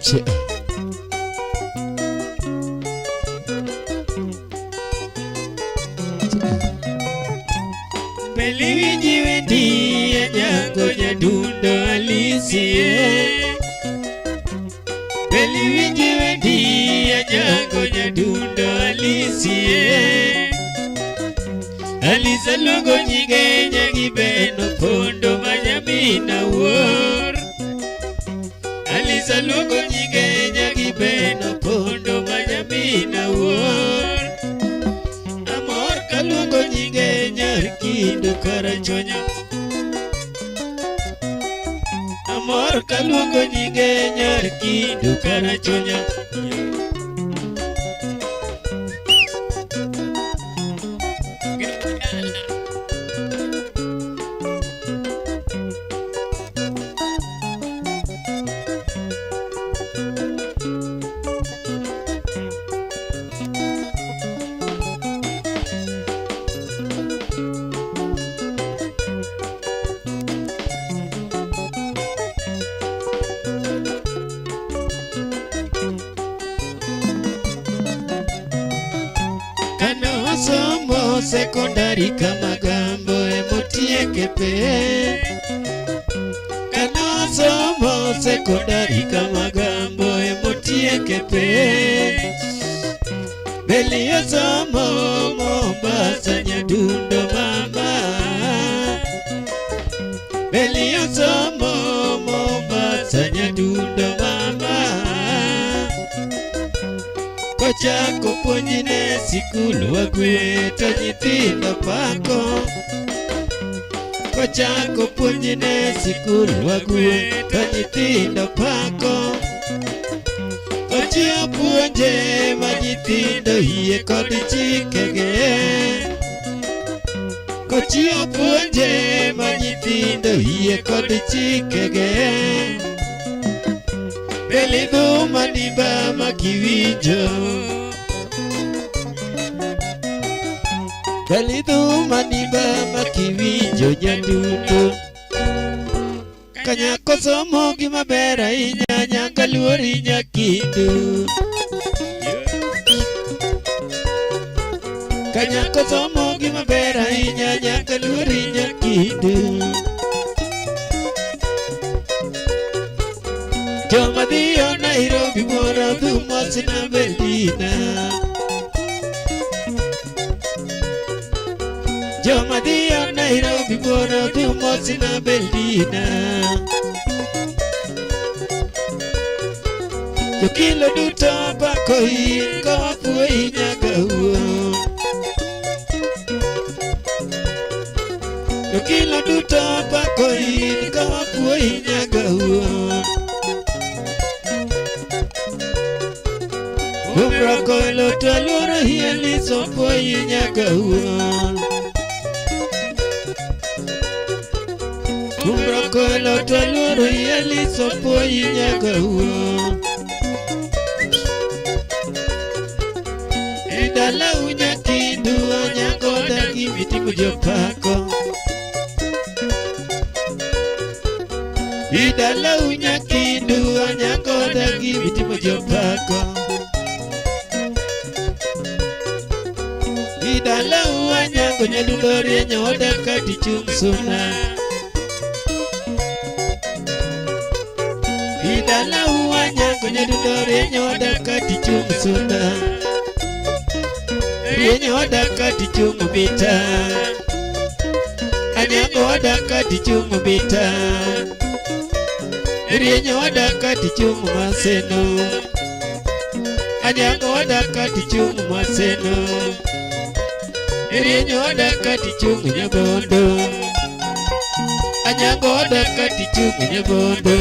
Che. Beliwinji wendi anyango nyadundo alisie. Beliwinji wendi anyango nyadundo alisie. Alisa luongo nyinge nyagibeno pondo manyamina wuor. Alisa luongo nyinge nyagibeno pondo manyamina wuor. Amor kaluongo nyinge nyar kindu karachuonyo. Amor kaluongo nyinge nyar kindu karachuonyo. Kane osomo sekondari kamagambo emotieke pe. Kane osomo sekondari kamagambo emotieke pe. Beli osomo Mombasa nyadundo mama. Beli osomo Mombasa nyadundo mama. Kochako puonjne sikul wagwe to nyithindo pako. Kochako puonjne sikul wagwe to nyithindo pako. Ochiwo puonje ma nyithindo yie kod chikege. Kochiwo puonje ma nyithindo yie kod chikege. Beli dhuma nimba makiwinjo. Beli dhuma nimba makiwinjo nyadundo. Kanyako somo gimaber ahinya nyaka luori nyakindu. Kanyako somo gimaber ahinya nyaka luori nyakindu. Joma dhiyo Nairobi buora dhumo sina Beldina. Joma dhiyo Nairobi buora dhumo sina Beldina. Jokilo duto pako in kowapuoyi nyaka wuo. Jokilo duto pako in kowapuoyi nyaka wuo. Umrokolo to aluoro hieli sopuoyi nyaka wuo. Umrokolo to aluoro hieli sopuoyi nyaka wuo. E dalau nyakindu onyango dagi mitimo jopako. Idalau nyakindu onyango dagi mitimo jopako. Idalau anyango nyadundo rienyo oda kati chung suna. Idalau anyango nyadundo rienyo oda kati chung suna. Rienyo oda kati chung bita. Anyango oda kati chung bita. Rienyo oda kati chung maseno. Anyango oda kati chung maseno. Rienyo oda kati chung nyabondo. Anyango oda kati chung nyabondo.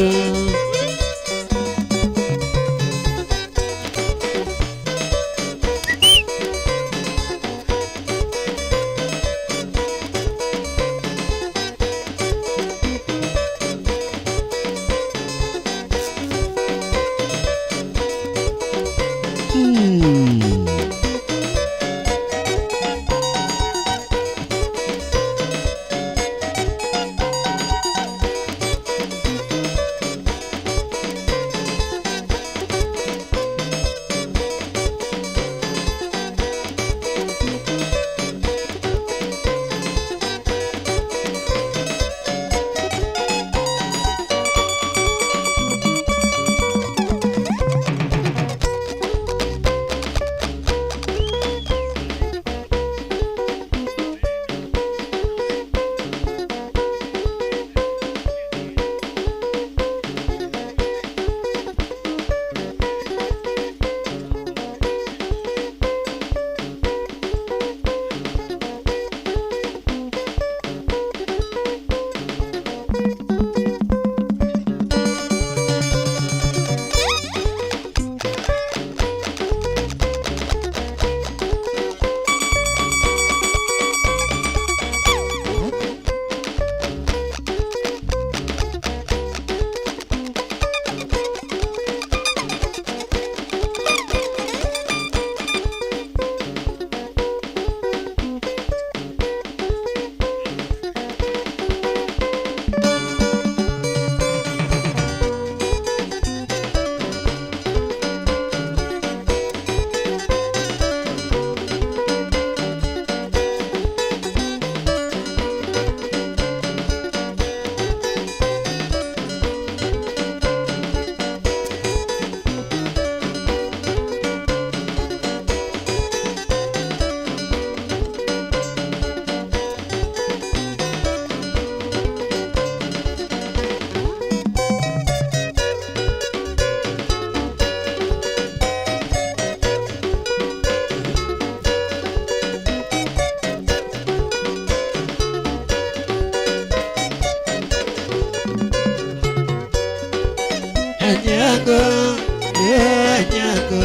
Anyango, eh, Anyango,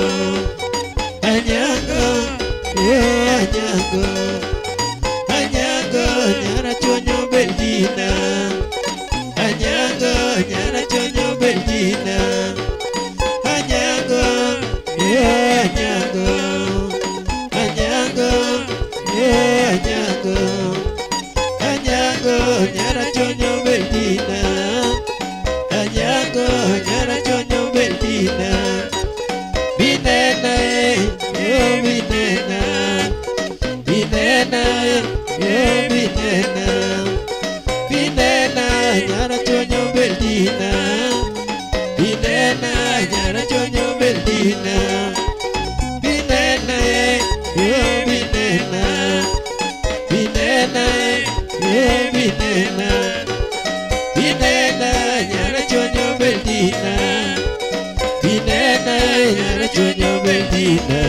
Anyango, eh, Anyango, Anyango, nyara chonyo Beldina, Anyango, nyara chonyo Beldina, Anyango, eh, Anyango, Anyango, eh, Anyango, Anyango, nyara chonyo Beldina, Anyango, nyara chonyo Beldina, Binena, eh, eh, binena, binena, eh, binena, binena, nyara chonyo Beldina, binena, nyara chonyo Beldina, binena, eh, eh, binena, binena, eh, binena, binena, nyara chonyo Beldina, binena, nyara chonyo Beldina.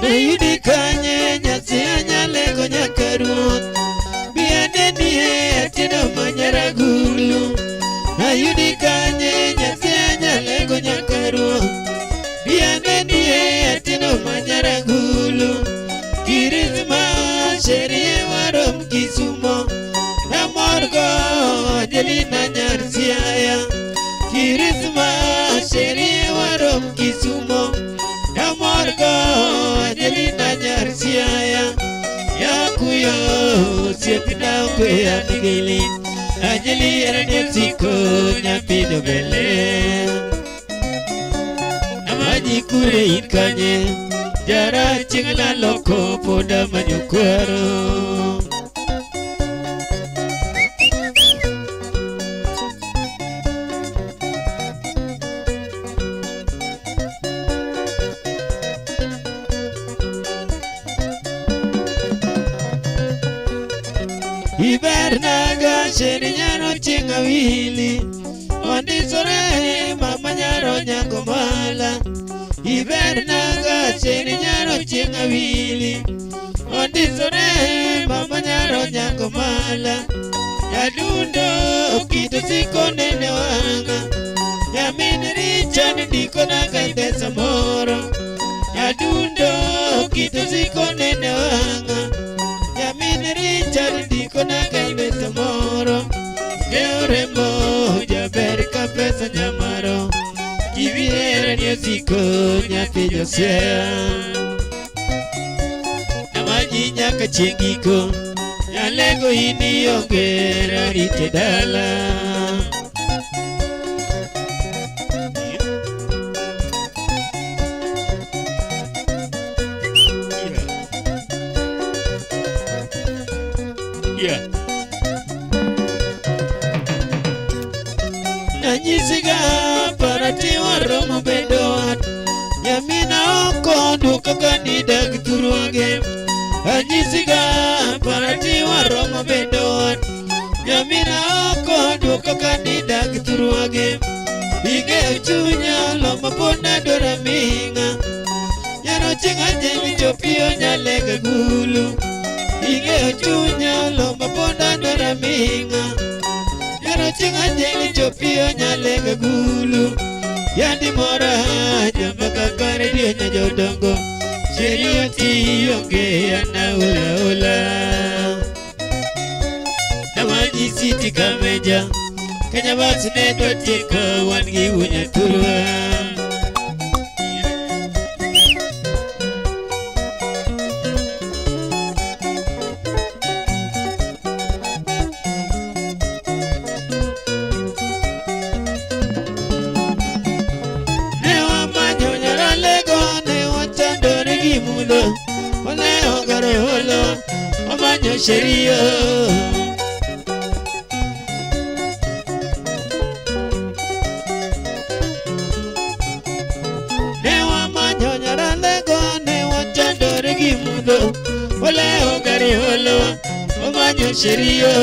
Neyudi kanye nyathi anyalego nyaka ruoth Bianenie atieno manyaragulu Nayudi kanye nyathi anyalego nyaka ruoth Bianenie atieno manyaragulu Kirisma sherie warom Kisumo Namorgo Angelina nyar Siaya Kirisma sherie warom Kisumo Namorgo Angelina nyar Siaya Yakuyo osiepna okweya nigeli Anjeli erane siko nyathi jobele Amanyi kure in kanye Jara chieng' laloko pod amanyo kwaro. Ibernaga sheri nyaro chieng' awili Ondisore mama nyaro nyango mala Ibernaga sheri nyaro chieng' awili Ondisore mama nyaro nyango mala Nyadundo kito siko nene wanga Nyamin richa ni ndiko naga pesa moro Nyadundo kito siko nene wanga Nyamin richa ni ndiko naga pesa moro Ng'eyo jaber ka pesa nyamaro Kibiere ni osiko nyathi Josia Amanyi nyaka chieng' giko Nyalego in ionge rarite dala. Yeah. Nanyisiga parati waromo bedo wat Nyamina oko duoka ka nidag thurwage Anyisiga parati waromo bedo wat Nyamina oko duoka ka nidag thurwage Ing'eyo chunya lomba pod nadwaro aming'a Nyaro chieng' anjeli chopiyo nyalega gulu Ing'eyo chunya lomba pod adwaro aming'a Nyaro chieng' anjeli chopiyo nyalega gulu Yandi mora jamba kaka redio nya jodongo Sheri oti onge ana ula ula. City Kameja Kenya bas ne dwa tieko wan gi wuonyathurwa. Ne wamanyo nyaralego, ne wachandore gi mudho, walewo garo holo, wamanyo sheria. Ne wamanyo nyaralego, ne wachandore gi mudho, walewo gari holo, wamanyo sheria.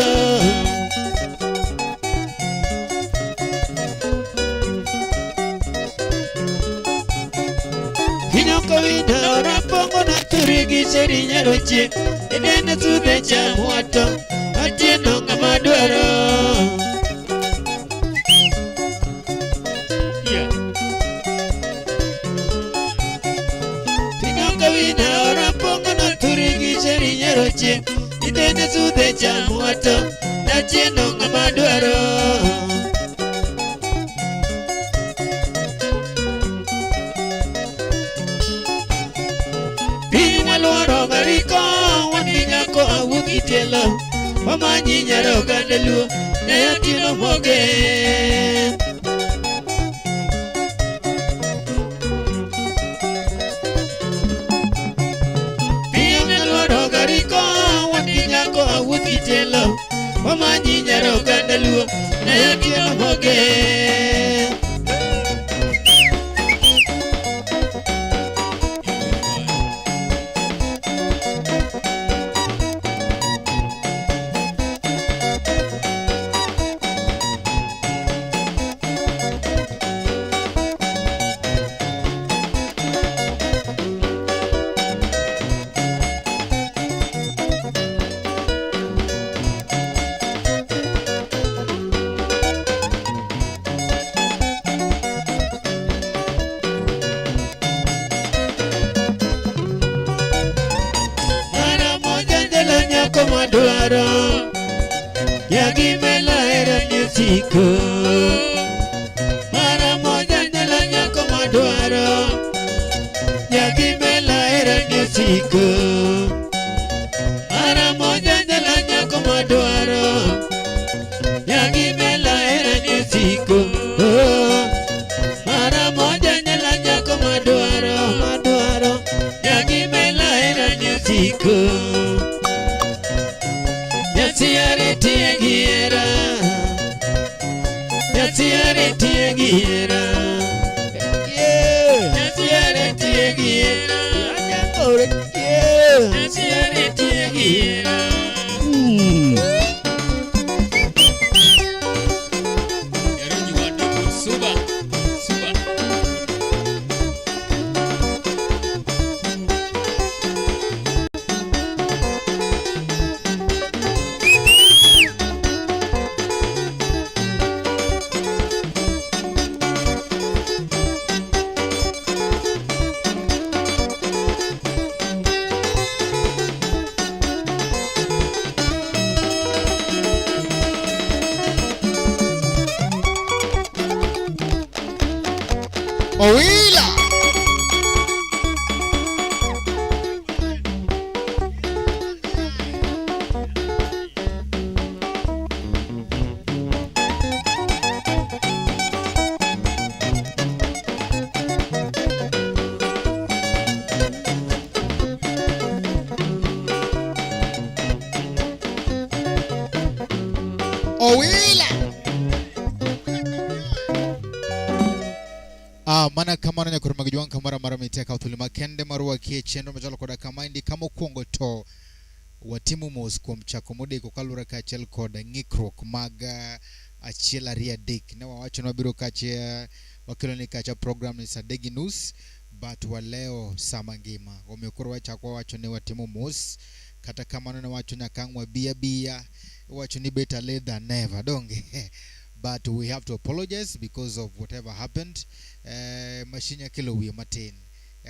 Kinyoko winda rapongo na turi gi sheri nyaroche Edene sudhe cham wato Atieno ng'ama dwaro. Kinyoko winda rapongo na turi gi sheri nyaroche Edene sudhe cham wato Atieno ng'ama dwaro. Piny waluoro gariko wan gi nyako awuok gi tielo wamanyi nyar oganda luo nyayo tino moge. Piny waluoro gariko wan gi nyako awuok gi tielo wamanyi nyar oganda luo nyayo tino moge. Mara moja ndelo nyako madwaro Yagimela hera ni usiku. Mara moja ndelo nyako madwaro Yagimela hera ni usiku. Mara moja ndelo nyako madwaro Yagimela hera ni usiku. Mara moja ndelo nyako madwaro madwaro Yagimela hera ni usiku. Nyasiare tie gi hera Nyasiare tie gi hera Nyasiare tie gi hera Nyasiare tie gi hera. Yaronyi wadugu suba suba. Owila. Owila. Ah, mana kamano nyakoro mag jwang' kamoro amora mitie kawo thuolo makende mar wakie chenro machalo koda kamaendi kama okwongo to watimo mos kuom chako modeko kaluwore kaachiel kod ng'ikruok mag achiel ariyo adek ne wawacho ni wabiro kacha wakelo ni kacha program ni saa adek gi nus but waleo saa mangima omiyo koro wachako wawacho ni watimo mos kata kamano ne wacho nyaka ang' wabi abiya iwacho ni better late than never donge. But we have to apologize because of whatever happened. Machine akelo wiye matin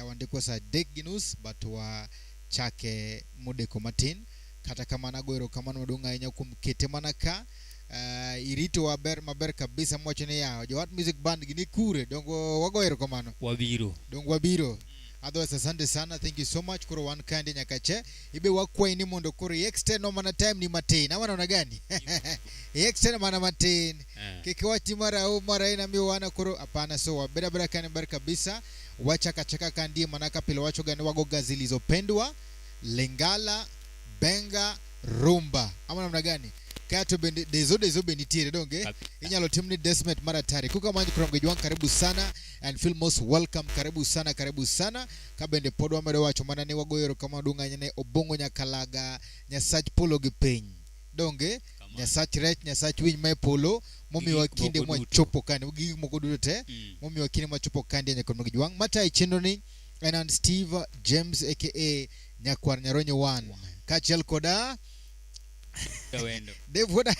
wandiko saa adek gi nus but wachake modeko matin kata kamano ago erokamano maduong' ahinya kuom kete mana ka Iritowa ber maber kabisa mwacho ni yawa jo Art Music Band gini kure dongo wago erokamano. Wabiro. Dongo wabiro. Otherwise asante sana, thank you so much. Koro wan kande nyaka che ibe wakwayi ni mondo koro i extend no mana time ni matin ama naona gani? I extend mana matin. Kik iwach mara o mara ina miyo wana koro hapana. So wabeda beda kane ber kabisa, wachaka chaka kandie manaka pile wacho gani wagoga zilizopendwa, Lingala, Benga, Rumba ama namna gani? Kato bende dezo dezo be nitiere donge inyalo timni desmet mar atari kuka manyo kurom gejwang. Karibu sana and feel most welcome. Karibu sana, karibu sana. Ka bende pod wamedo wacho mana ni wagoyo erokamano maduong' ahinya ne Obong'o Nyakalaga, Nyasach polo gi piny donge. Kamano. Nyasach rech, Nyasach winy mae polo momiyowa Gi gik kinde moko duto. mwachopo kande gi gik moko duto te momiyowa kinde mwachopo kande nyaka Jwang' matayo chenro ni en an Steve James aka Nyakwar Nyaronyo 1 kaachiel koda Kawendo. Dave Woda.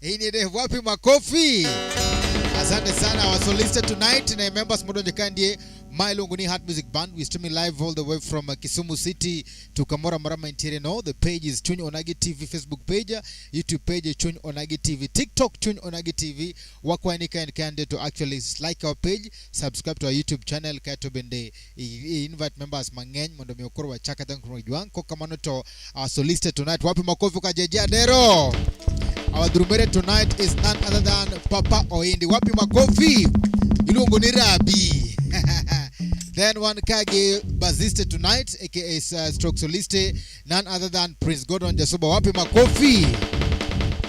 Hii ni Dave, wapi makofi? Asante sana our solicitor tonight na members modonjo kandie ma iluongo ni Heart Music Band. We streaming live all the way from Kisumu City to Kamora Marama intiere no. The page is Chuny Onagi TV Facebook page, YouTube page Chuny Onagi TV, TikTok Chuny Onagi TV. Wakwayi ka en kande to actually like our page, subscribe to our YouTube channel kaeto bende i invite members mang'eny mondo mi koro wachak adhang jwang'. Kokamano to our solicitor tonight, wapi makofi kwa JJ Adero? Our drummer tonight is none other than Papa Oindi. Wapi makofi? Iluongo ni Rabi. Then one kage bassist tonight aka stroke soliste, none other than Prince Gordon Jasuba. Wapi makofi?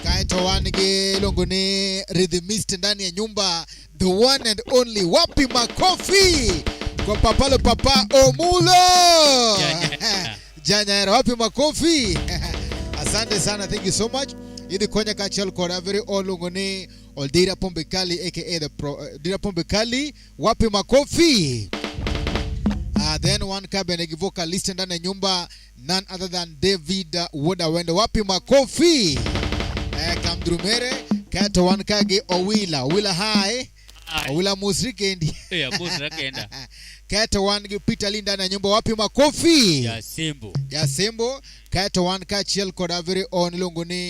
Kaeto wan gi iluongo ni rhythmist ndani ya nyumba, the one and only. Wapi makofi kwa Papalo Papa Omulo. Janya. Janya, wapi makofi? Asante sana, thank you so much. Idhi konya kaachiel koda very old luongo ni Oldira Pombe Kali aka the pro, Dira Pombe Kali. Wapi makofi? Then one ka bende gi vocalist ndani ya nyumba, none other than David Wuod Awendo. Wapi makofi? Kamdrumere kaeto wan ka gi Owila. Owila hi. Owila mosri kendi. Abosra kenda. Kaeto wan gi Peter Lee ndani ya nyumba. Wapi makofi? Jasembo. Jasembo. Kaeto wan kaachiel kod our very own iluongo ni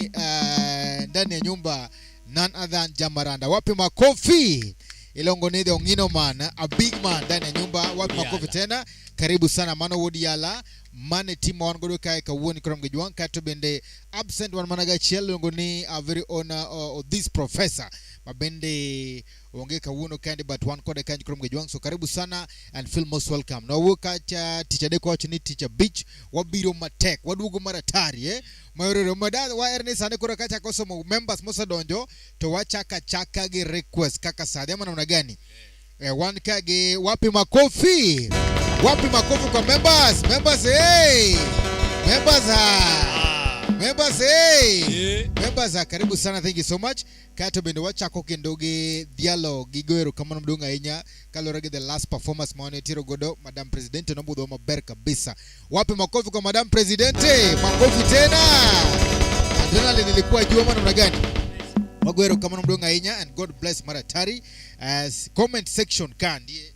ndani ya nyumba, none other than Jamaranda. Wapi makofi? Iluongo ni the Ongino man, a big man ndani ya nyumba. Wapi makofi Yala. tena? Karibu sana mano wuod Yala. Mane team ma wan godo kae kawuono koro Jwang'. Kaeto bende absent wan mana gachiel iluongo ni our very own this professor ma bende onge kawuono kende but wan kode kanyo koro Jwang'. So karibu sana and feel most welcome. Nawuok kacha tich adek wacho ni tich abich wabiro matek waduogo maratari mayorere mada waher ni sani koro kachako somo members mosedonjo to wachaka chaka gi request kaka sadi ama namna gani? Wan ka gi wapi makofi? Wapi makofi kwa members? Members, hey! Members, ah! Members, hey! Members, ah, karibu sana, thank you so much. Kato bende wachako kendo gi dialogue gi goyo erokamano maduong' ahinya kaluwore gi the last performance mane tiro godo Madam Presidente nobudho maber kabisa. Wapi makofi kwa Madam Presidente? Makofi tena. Adrenaline ilikuwa juu ama namna gani? Wago erokamano maduong' ahinya and God bless Maratari. As comment section ka ndie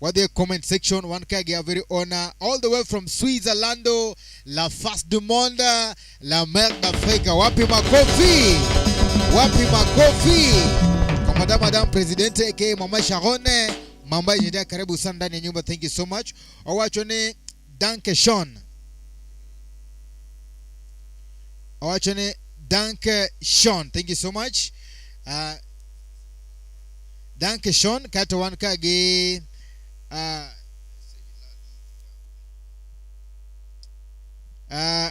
wadhi e comment section wan ka gi our very honor all the way from Switzerland, la face du monde, la mère d'Afrique. Wapi makofi? Wapi makofi kwa madam madam Presidente aka Mama Sharone, mama Engineer, karibu sana ndani ya nyumba, thank you so much. Owacho ni danke Sean, owacho ni danke Sean, thank you so much. Danke Sean. Kato wan ka gi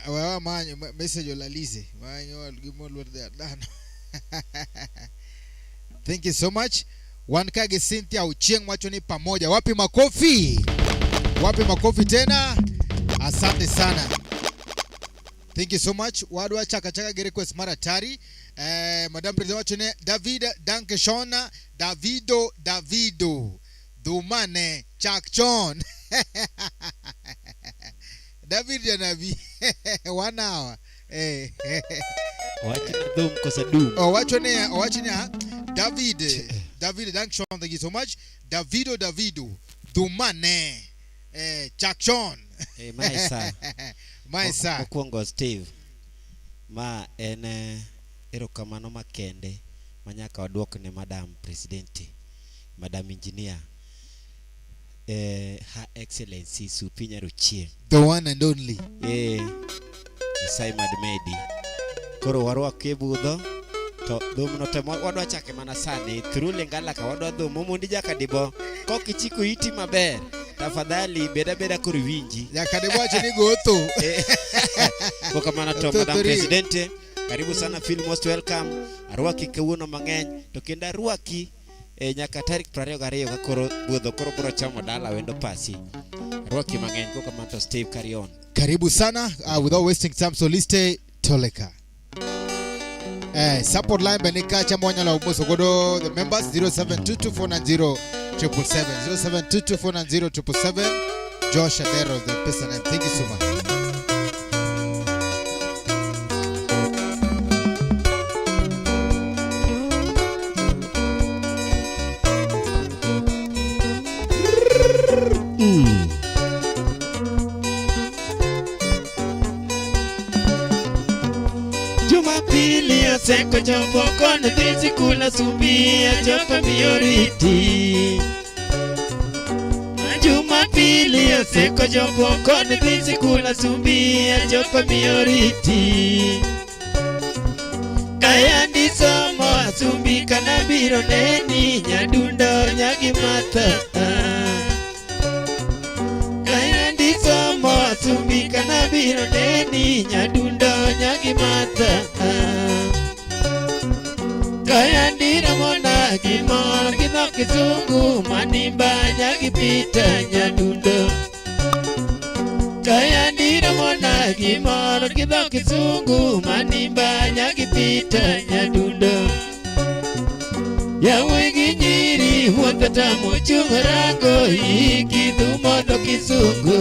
wewa manyo message olalize manyo gimoluor dhano. Thank you so much. Wan ka gi Cynthia Ochieng wacho ni pamoja. Wapi makofi? Wapi makofi tena? Asante sana, thank you so much. Wadwa chaka chaka gi request mar atari. Madam President wacho ni David danke Shona Davido Davido Dhumane chak chon David janabi 1 hour. Wach ni dhum kosa dum. Owacho ni ah, David David danke Shon, thank you so much. Davido Davido Dhumane chak chon. Mae sa. Mae sa. Mokwongo Steve, ma en Erokamano makende manyaka waduok ne Madam Presidente, Madam Engineer, Her Excellency Supi Nyarochieng. The one and only. Nyasaye mad medi. Koro warwak e budho to dhumno te wadwa chake mana sani through Lingala ka wadwa dhum momondi jakadibo kok ichiko iti maber tafadhali beda beda koro iwinji. Jakadibo wacho ni gotho. Kokamano to Tho Madam three. Presidente, karibu sana, feel most welcome. Arwaki kawuono mang'eny to kendo arwaki nyaka tarik 22 ka koro budho koro bro chamo dala wendo pasi. Arwaki mang'eny kokamano to Steve carry on. Karibu sana without wasting time Soliste Toleka. Support line be ni kacha mwanyalo moso godo the members 0722490777 0722490777 Josh Adero the person and thank you so much. Jumapili oseko chopo kono dhi sikul asumbi achopo miyoriti. Jumapili oseko chopo kono dhi sikul asumbi achopo miyoriti. Kayandi somo asumbi kana biro neni nyadundo nyagi matha. Kayandi somo asumbi kana biro neni nyadundo nyagi matha. Kayandi ramona gimor gi dho kizungu manimba nyagi pita nyadundo. Kayandi ramona gimor gi dho kizungu manimba nyagi pita nyadundo. Yawuoyi gi nyiri wuotho tamo chung' rango iki dhumo dho kizungu.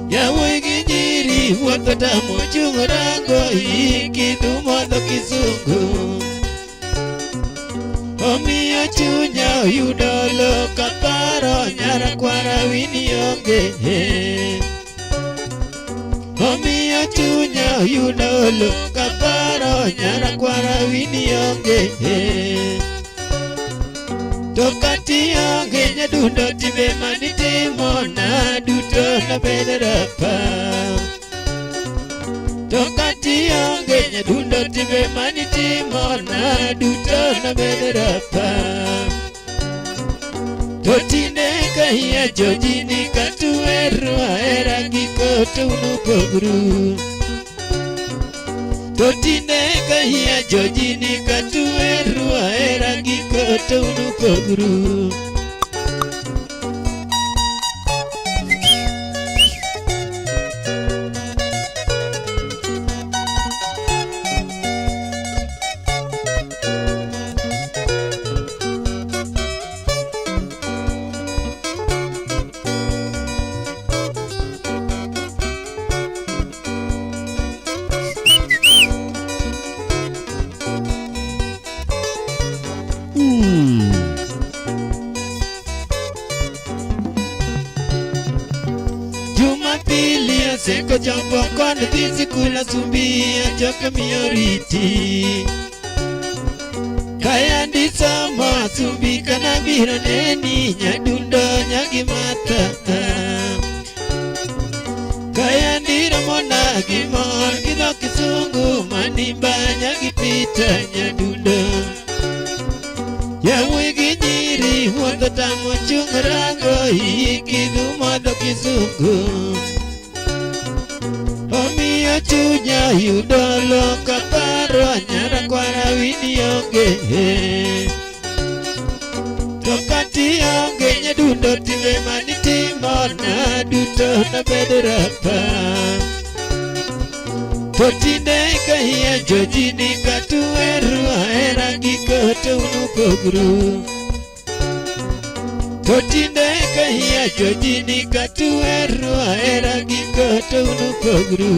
Yawuoyi gi nyiri wuotho tamo chung' rango iki dhumo dho kizungu. Omiyo chunya oyudo lo kaparo nyara kwara wini onge. Omiyo chunya oyudo lo kaparo nyara kwara wini onge. To kati onge nyadundo timbe manitimo na duto nabedo rapa. To kati onge nyadundo timbe manitimo na duto nabedo rapa. To tinde ka iya jojini katuweru ahera giko to unupogru. To tinde ka iya jojini katuweru ahera giko to unupogru. Jumapili oseko chopo kono dhi sikul asumbi achoka miyoriti. Kayandi somo asumbi kana biro neni nyadundo nyagi matha. Kayandi ramona gimor gi dho kizungu manimba nyagi pita nyadundo. Yawuoyi gi nyiri wuotho tamo chung' rango iki dhumo dho kizungu. Omiyo chunya yudo lo kaparo nyara kwara wini onge. To kati onge nyadundo timbe manitimo na duto nabedo rapa. To tinde ka iya jojini katuweru ahera giko to unupogru. To tinde ka iya jojini katuweru ahera giko to unupogru.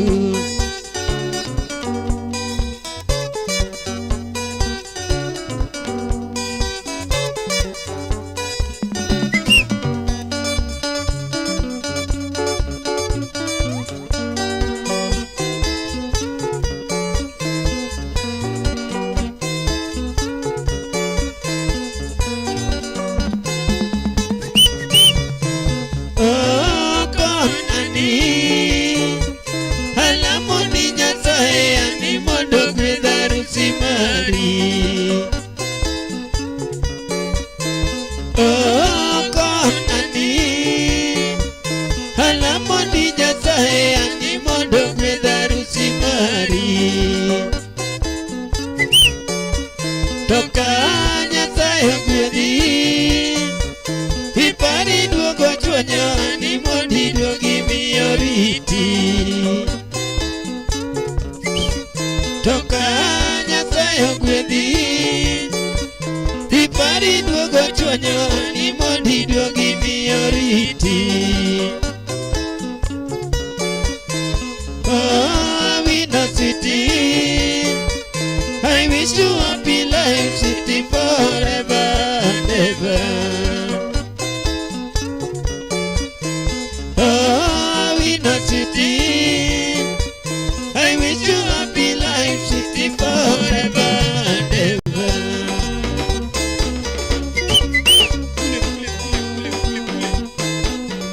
Oh, konani alamo ni Nyasaye ani mondo gwedh harusi mari. To ka Nyasaye ogwedhi, ipari duogo chwanyo ni mondo iduogi miyo riti. To ka Nyasaye ogwedhi, ipari duogo chwanyo ni mondo iduogi miyo riti. Oh, we no city. I wish you happy life, city forever and ever. Oh, we no city. I wish you happy life, city forever and ever. Kule, kule, kule, kule, kule, kule.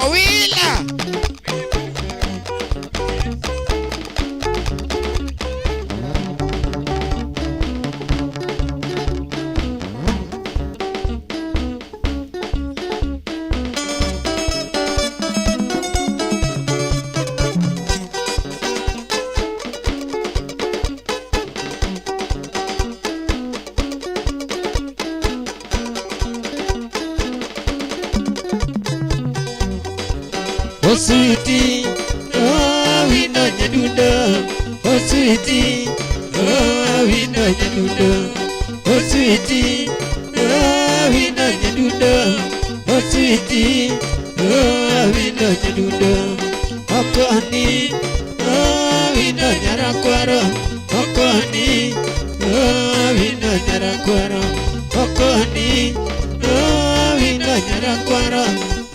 Owila. Oh sweetie, oh we know nyadundo. Oh sweetie, oh we know nyadundo. Oh sweetie, oh we know nyadundo. Oh sweetie, oh we know nyadundo. Okoni, oh we know nyarakwaro. Okoni, oh we know nyarakwaro. Okoni, oh we know nyarakwaro.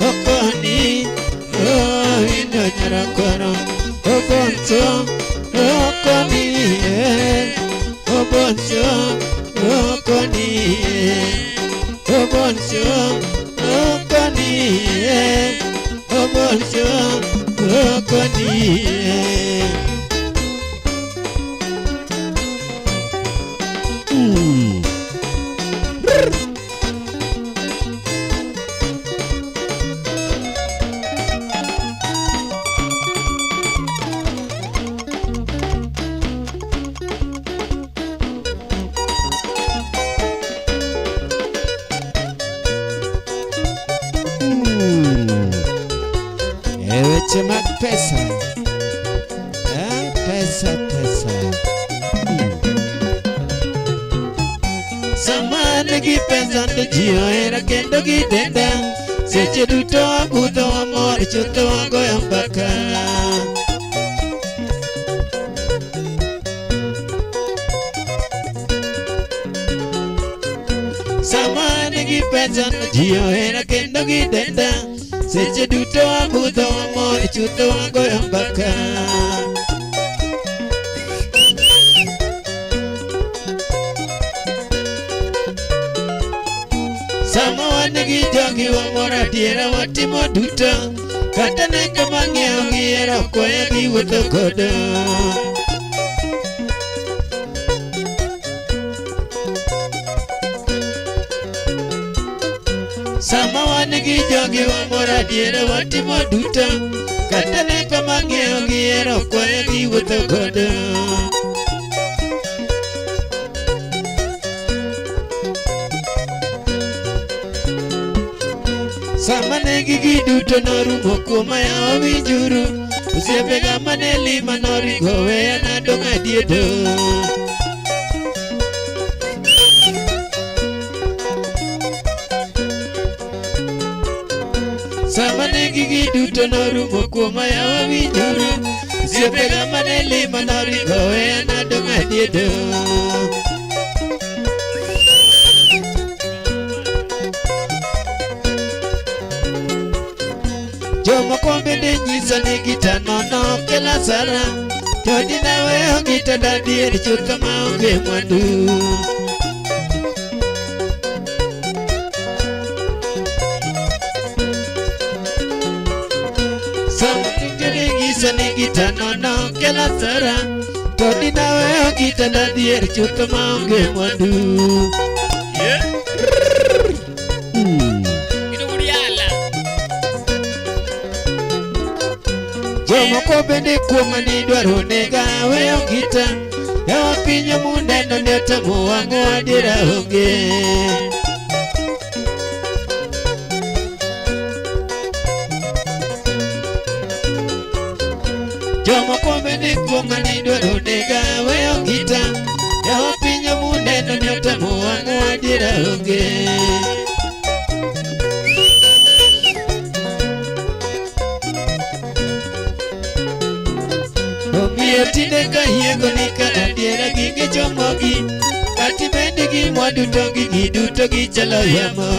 Okoni, oh we know nyarakwaro. Obonso, okoni, eh. Obonso, okoni, eh. Obonso, okoni, eh. Obonso, okoni, eh. Mm. E weche mag pesa. Eh, pesa pesa. Mm. Sama nigi pesa to ji ohera kendo gidenda. Seche duto wabudho wamor chutho wagoyo mbaka. Sama nigi pesa to ji ohera kendo gidenda. Seche duto wabudho wamor chutho wagoyo mbaka. Sama wan gi jogi wamor adiera watimo duto. Kata ne joma ng'iewo gihero kwaya giwuotho godo. Sama wan gi jogi wamor adiera watimo duto. Kata ne joma ng'iewo gihero kwaya giwuotho godo. Sama ne gigi duto norumo kuoma yawa winjuru. Osiepega mane lima noringo weya nadong' adiedo. Sama ne gigi duto norumo kuoma yawa winjuru. Osiepega mane lima noringo weya nadong' adiedo. Jomoko bende nyisa ni gita nono kela sara. To dinaweyo gita dadier chutho maonge mwandu. Sama nitiere nyisa ni gita nono kela sara. To dinaweyo gita dadier chutho maonge mwandu. Jomoko bende kuoma ni dwaro nega weyo gita. Yawa piny muneno ni otamo wang'o adiera onge. Jomoko bende kuoma ni dwaro nega weyo gita. Yawa piny muneno ni otamo wang'o adiera onge. Omiyo tinde kayiego ni ka adiera gige chomogi. Kati bende gi mwandu to gigi duto gichalo yamo.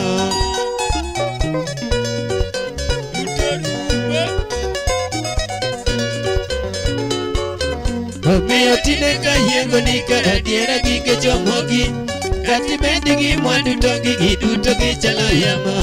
Omiyo tinde kayiego ni ka adiera gige chomogi. Kati bende gi mwandu to gigi duto gichalo yamo.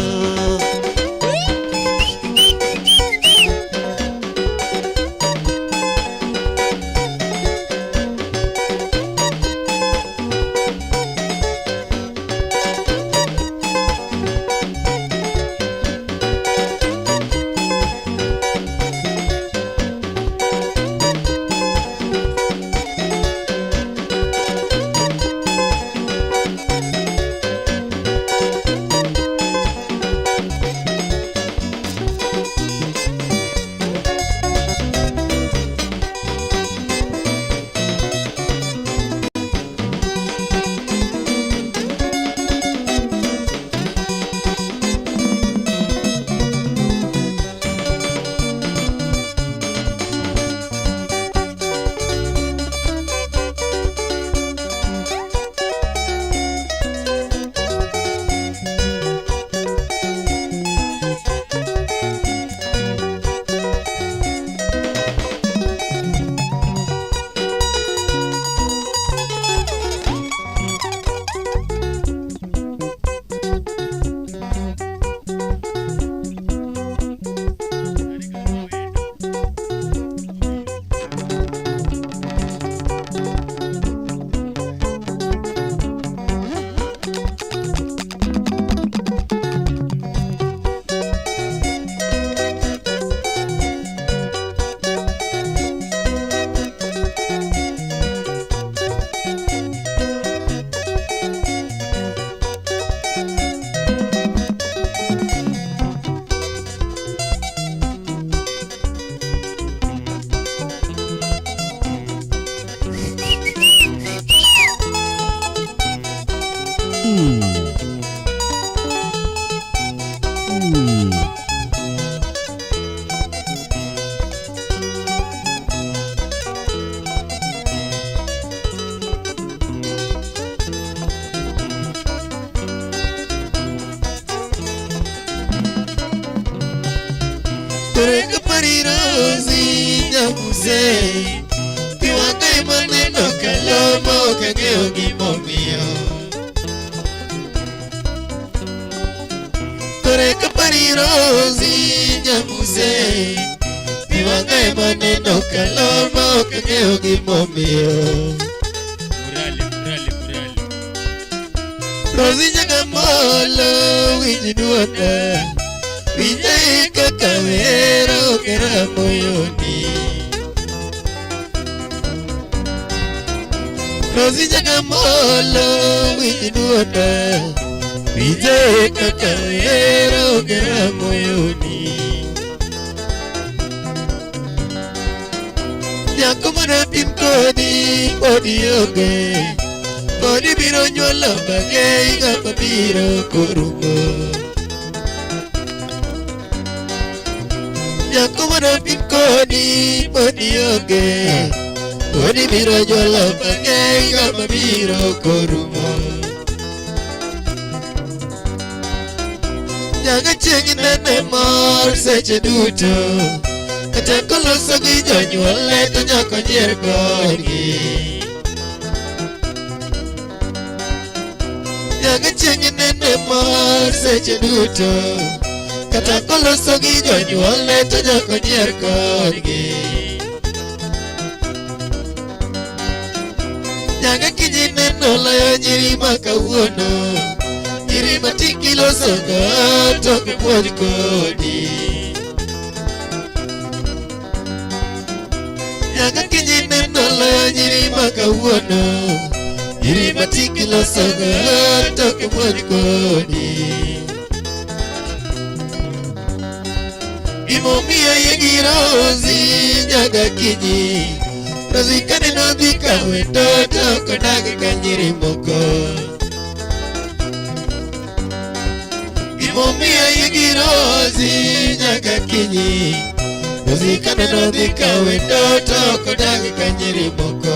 Toreka parirozi nyamuse Tiwanga maneno kalomo kang'eyo gimomiyo Toreka parirozi nyamuse Tiwanga maneno kalomo kang'eyo gimomiyo Murali, murali, murali. Rozi nyagamolo winj duonda Winja kaka wero kera moyoni Rozi nyagamolo winj duonda Winja kaka wero kera moyoni Nyako mana pim kodi podi onge Kodi biro nyuolo bang'e higa mabiro korumo. Nyako mondo pim kodi podi onge. Podi biro nyuolo mang'eny ng'ama biro korumo. Nyaga chieng' nene mor seche duto. Kata koloso gi jonyuolne to nyaka onyier kodgi. Nyaga chieng' nene mor seche duto. Kata koloso gi jonyuolne to nyaka onyier kodgi. Nyaga kinyi neno loyo nyiri ma kawuono. Nyiri ma tiki losogo to ok puonj kodi. Nyaga kinyi neno loyo nyiri ma kawuono. Nyiri ma tiki losogo to ok puonj kodi. Gimomiyo yie gi Rosi nyaga kinyi. Rosi kaneno dhi ka wendo to ok odag ka nyiri moko. Gimomiyo yie gi Rosi nyaga kinyi. Rosi kaneno dhi ka wendo to ok odag ka nyiri moko.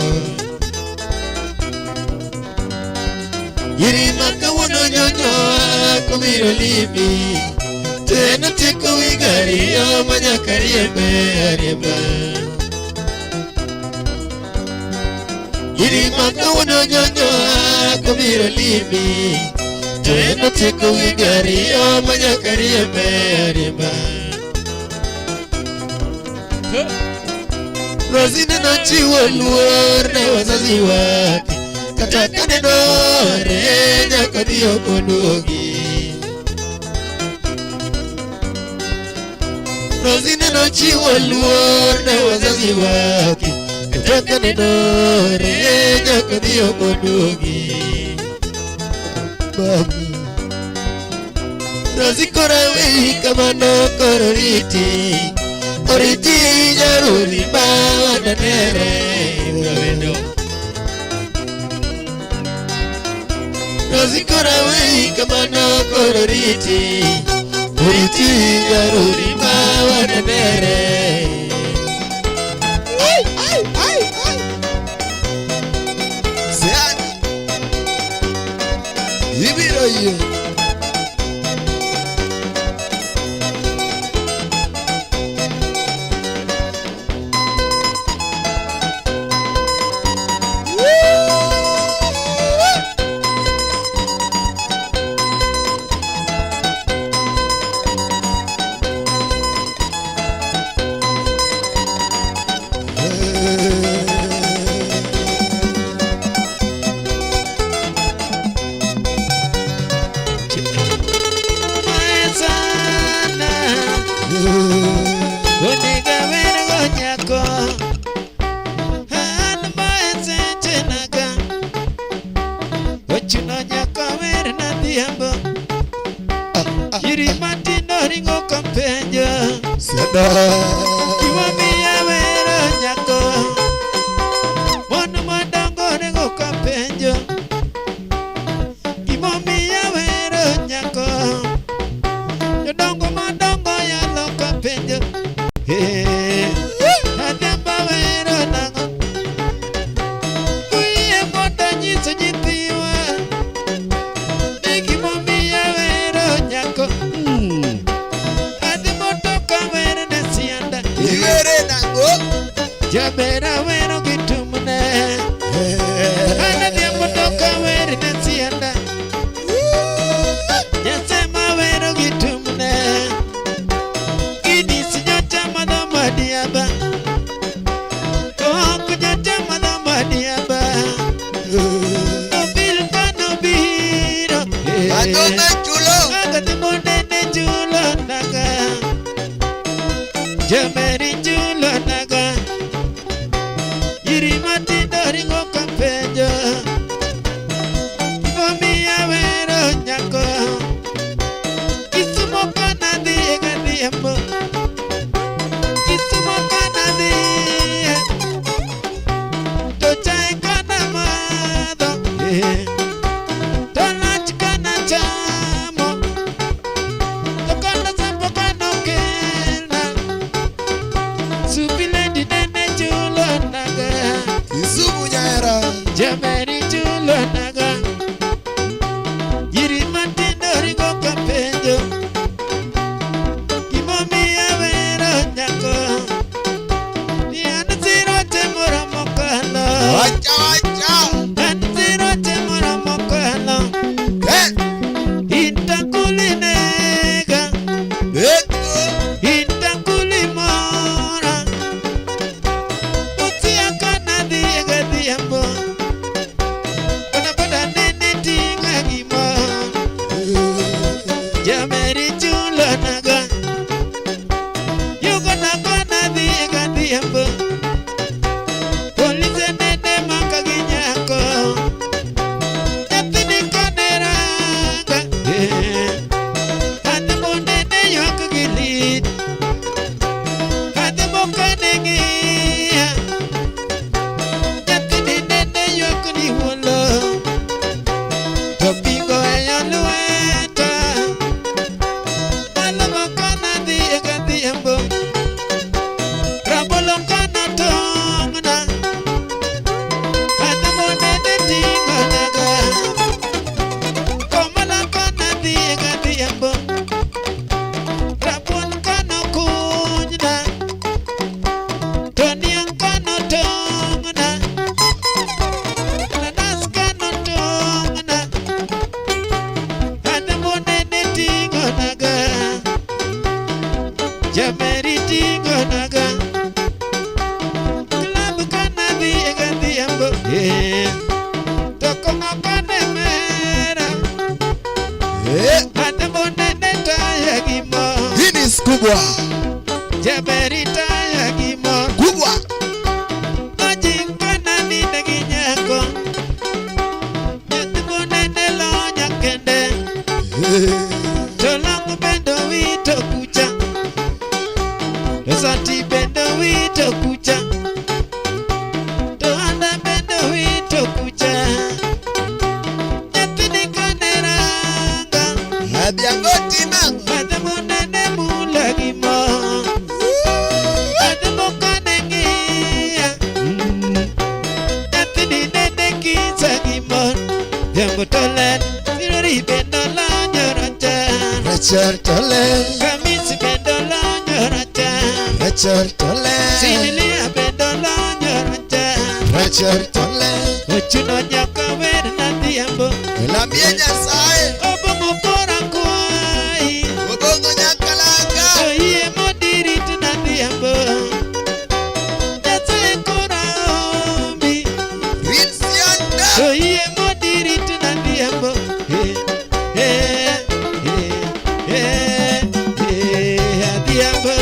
Nyiri ma kawuono nyonyoa kobiro limi. To en otieko higa ariyo ma nyaka riembe ariemba. Nyiri ma kawuono nyonyoa kobiro limi. To en otieko higa ariyo ma nyaka riembe ariemba. Rosine nochiwo luor ne wazazi wake. Kata kane noore nyaka odhi ok oduogi. Rosine nochiwo luor ne wazazi wake. Kata kane noore nyaka odhi ok oduogi. Baba. Rosi koro weyi kamano koro riti. Oriti nyaruri ma wananere. Wendo. Rosi koro weyi kamano koro riti. Oriti nyaruri ma wananere. Ai, ai, ai, ai. Seana. Ibiro yie. Maesana. Onego awergo nyako. An maesechena Ochuno nyako werna dhiambo. Nyiri matindo ringo kapenjo. Siada. Gimomiyo awero nyako. Mon madongo ringo kapenjo. Gimomiyo awero nyako. Jodongo madongo yalo kapenjo. Hey, adhiambo awero nang'o? Kuyie mondo anyiso nyithiwa ni gimomiyo awero nyako. Adhi mondo kawere ne sianda. Iwere nang'o? Jaber awero gi tumne. An adhiambo to kawere ne sianda. Nyasema awero gi tumne. Gini si nyocha madho madiaba. Ok nyocha madho madiaba. Obil kanobiro. Ang'o machulo? Agati monene chulo naga. Jameri chulo naga. Nyiri matindo ringo kapenjo. Gimomiyo awero nyako. Kisumo kanadhiye gadhiambo. Kisumo kanadhiye. To chae kanamadho. To lach kanachamo. To kata sambo kanokelna. ng'iya. Nyathini nene ywak ni wuolo. To pingo eyo lweta. Malongo kana dhi e kadhiambo. Rabolo kana tong'na. Adhiambo nene ting'onaga. Komala kana dhi e kadhiambo. Rabuon kano kunyna. To niang' kano tong'na. Nanas kano tong'na. Adhiambo nene ting'onaga. Jameri ting'onaga. Club kana dhi e kadhiambo. Eh. To kong'o kane mera. Eh, Adhiambo nene taya gi mo. Guinness kubwa. Jaberi taya gi mo. Kubwa. Ojing kana ninde gi nyako. Nyathi monene lonya kende. Eh, To long bende owito kucha. To sati bende owito kucha. To anda bende owito kucha. Nyathini kane ranga. Adhiambo timang'o? Adhiambo nene mula gi mo. Adhiambo kane ng'iya. Nyathini nene kisa gi mor. Adhiambo to ler, sirori bende olonyo rachar. Rachar to ler. Kamisi bende olonyo rachar. Rachar to ler. Sinilia bende olonyo rachar. Rachar to ler. Ochuno nyaka wer na dhiambo. Lambie Nyasaye. Obong'o kora kwayi. Obong'o nyakalanga. To yie modirit na dhiambo. Nyasaye kora ombi. Rit sianda. To yie modirit na dhiambo. Eh, eh, eh, eh, eh, adhiambo.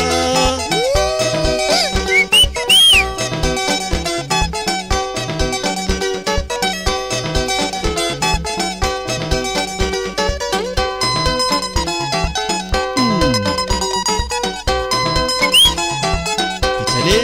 Pichani.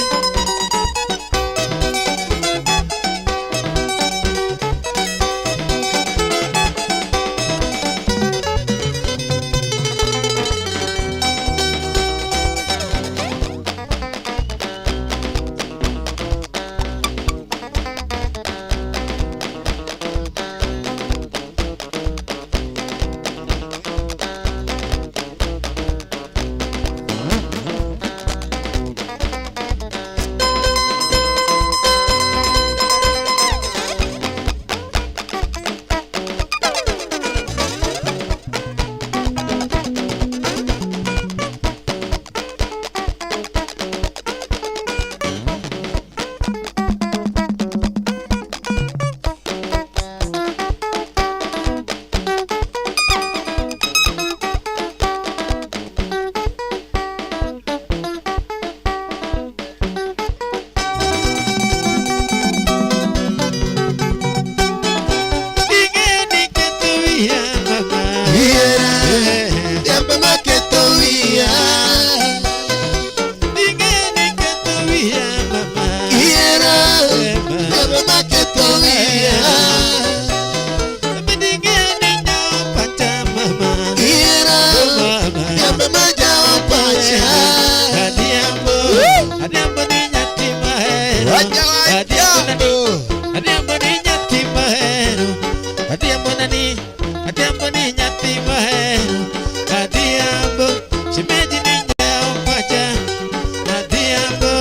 Ing'eyo ni ketho wiya mama. Yiera. Dhiambo maketho wiya. Ing'eyo ni ketho wiya mama. Yiera. Dhiambo maketho wiya. Bende ing'eyo ni nyawo pacha mama. Yiera. Mama. Dhiambo majawo pacha. Adhiambo, adhiambo ni nyathi mahero. Wacha Adhiambo nani, wacha. adhiambo ni nyathi mahero. Adhiambo nani, adhiambo ni nyathi mahero. Adhiambo, shemeji ni nyawo pacha. Adhiambo,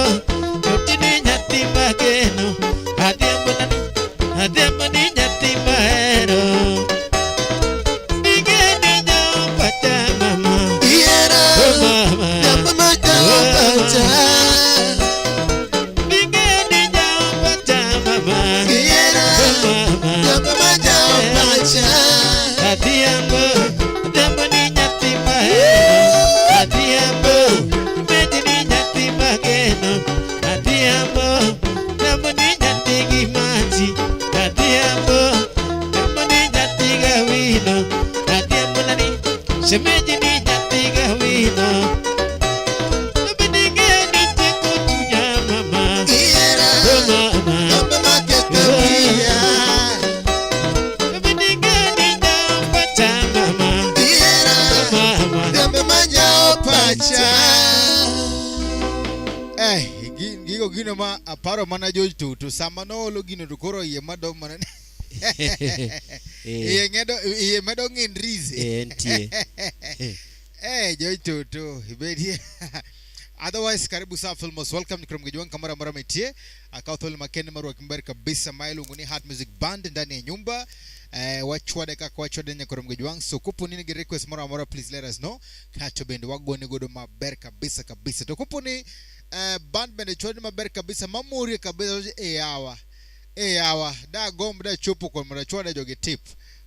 toti ni nyathi mageno. Adhiambo nani, adhiambo ni nyathi mahero. Ing'e ni nyawo pacha mama. Yiera. Oh mama. Dhiambo majawo pacha. Gigo gino ma aparo mana George Tutu sama noolo gino to koro iye madom mana iye ng'edo iye medo ng'indrize. Entie. Eh, George Tutu ibedie. Otherwise, karibu sana feel most welcome ni Mgeji wangu kamara mara metie akaw thuolo makende mar rwaki maber kabisa ma iluongo ni Heart Music Band ndani ya nyumba. Wachwade kaka wachwade nyakoro Mgeji wangu. So kopo ni gi request moro amora, please let us know kato bende wagone godo maber kabisa kabisa. To kopo ni band bende chwade maber kabisa mamorie kabisa, e yawa e yawa da gomb da chopo kon mondo achwade jogi tip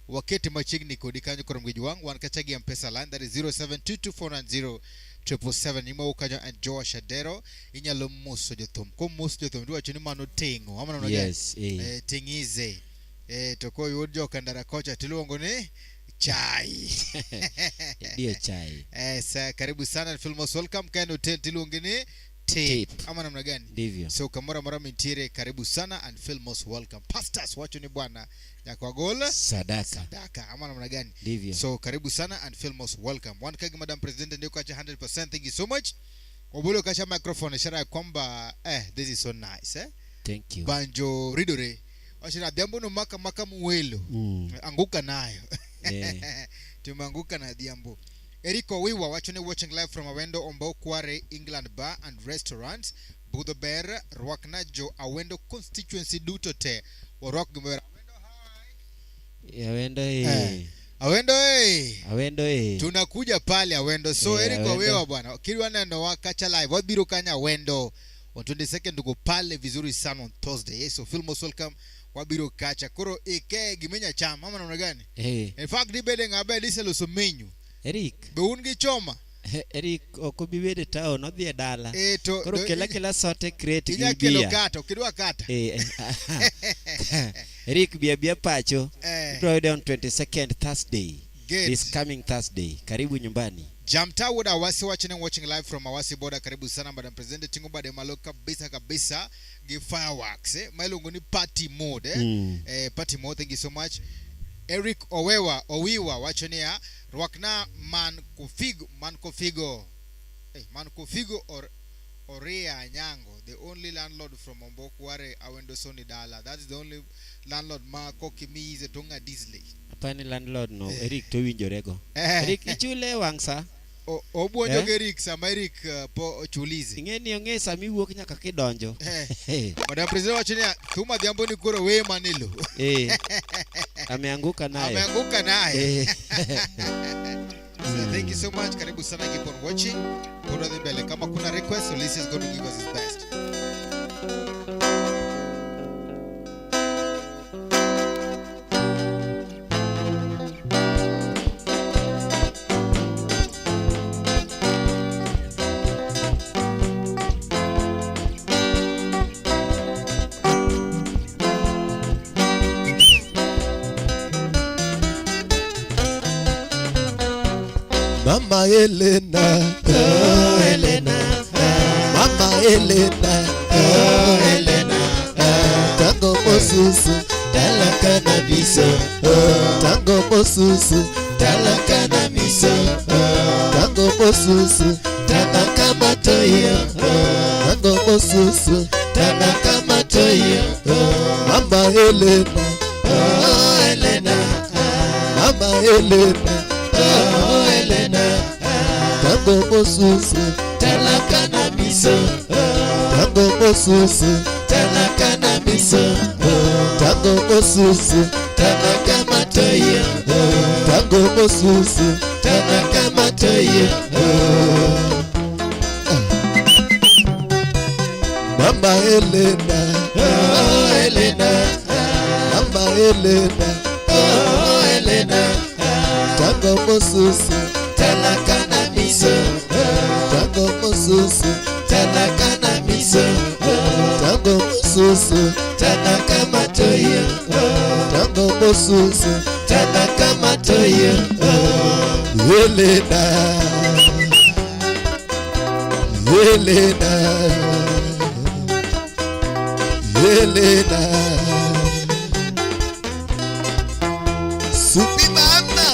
waketi machiegni kodi kanyo koro Mgeji wangu wan kacha gi Mpesa line, that is 0722490777. Nyima kanyo and Joash Adero inyalo moso jothum komoso jothum tiwacho ni mano ting'o ama namna gani? Yes. Ting'ize to koyud jokandara kocha tiluongo ni chai. Ndio chai. Sa, karibu sana, feel most welcome. Kaen hotel tiluonge ni tip, Tip. Ama namna gani? Ndivyo. So kamoro amora mintiere, karibu sana and feel most welcome. Pastors wacho ni bwana nyakwagol Sadaka. Sadaka ama namna gani? Ndivyo. So karibu sana and feel most welcome. Wan kagi Madam President ndio kacha 100%. Thank you so much. Wabulo kacha microphone ishara ya kwamba this is so nice. Thank you. Banjo ridore. Washira dhiambo no maka maka muwelo. Anguka nayo. Tumeanguka na dhiambo. Eriko Wiwa wacho ni watching live from Awendo Ombo Kware England Bar and Restaurant. Budho ber rwakna jo Awendo constituency duto te. Warwak gimaber. Awendo eh. Awendo eh. Awendo eh. Tunakuja pale Awendo. So Eh, Eric Awendo. Owewa bwana, kidwa neno wa kacha live wabiro kanya Awendo on 22nd, tuko pale vizuri sana on Thursday. So feel most welcome, wabiro kacha koro ike giminya cham ama namna gani? In fact dibede ng'abe diseloso menu. Eric. Be un gi choma? Eric ok obi bedo e town, odhi e dala. To Koro kela kela sote crate gi inya kelo bia. kata okidwa kata. Eric bia bia pacho. Ibiro yude on 22nd Thursday. Good. This coming Thursday. Karibu nyumbani. Jamta Wood Awasi watching and watching live from Awasi border. Karibu sana Madam President, tingo bade malo kabisa kabisa gi fireworks mailuongo ni party mode. Party mode, thank you so much. Eric Owewa Owiwa wacho niya rwakna man kofigo man kofigo man kofigo or Oria Anyango, the only landlord from Ombokware Awendo Soni Dala. That is the only landlord ma kokimize tonga Disney. Apani landlord no Eric to winjorego. Eric ichule wang' sa. Obuonjo Eh? gi Eric sama Eric po ochulizi. Ing'e ni ong'e sama iwuok nyaka kidonjo. Madam President wacho niya thuma dhiambo ni koro weye manilo. Ameanguka nayo. Ameanguka naye. So thank you so much. Karibu sana, keep on watching. Pod wadhi mbele. Kama kuna request, Ulysses is going to give us his best. Mama Elena, oh Elena, Mama Elena, oh Elena, tango mosusu, talaka na biso, oh, tango mosusu, talaka na miso, oh, tango mosusu, talaka matoyo, oh, tango mosusu, talaka matoyo, oh, Mama Elena, oh Elena, Mama Elena, oh Elena, tango mosusu, talaka na biso, tango mosusu, talaka na biso, tango mosusu, talaka matoyo, tango mosusu, talaka matoyo. Mama Elena, oh Elena, Mama Elena, oh Elena, tango mosusu, talaka na biso, tango mosusu, talaka na biso, tango mosusu, talaka matoyo, tango mosusu, talaka matoyo. Elena, Elena, Elena, Supi mama.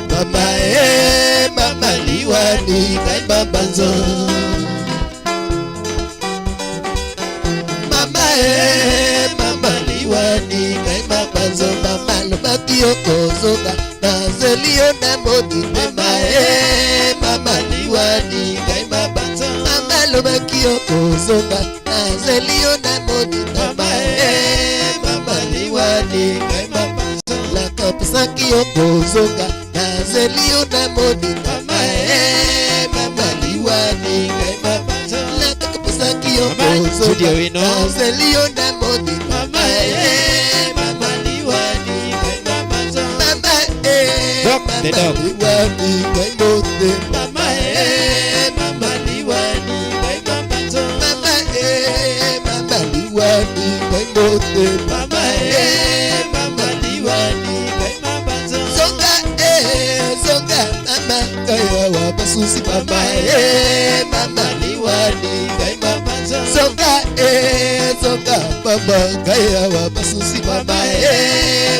Mama mama liwar. liwani ngai mabanzo. Mama e mama liwani ngai mabanzo. Mama lobaki okozonga nazeli yo na moni. Mama e mama liwani ngai mabanzo. Mama lobaki okozonga nazeli yo na moni. Mama e mama liwani ngai mabanzo. Lakopesaki okozonga nazeli yo na moni. Mama e mama liwani ngai mabanzo. Lakopesaki Mama Judy okozonga Owino. nazeli yo na moni. Mama e mama liwani ngai mabanzo. Mama e Dog the mama dog. liwani ngai motema. Mama e mama liwani ngai mabanzo. Mama e mama liwani ngai motema. Mama e mama liwani ngai mabanzo. Zonga e zonga mama ngai awa basusi. Mama e mama liwani ngai mabanzo. Zonga e zonga mama ngai awa basusi. Mama e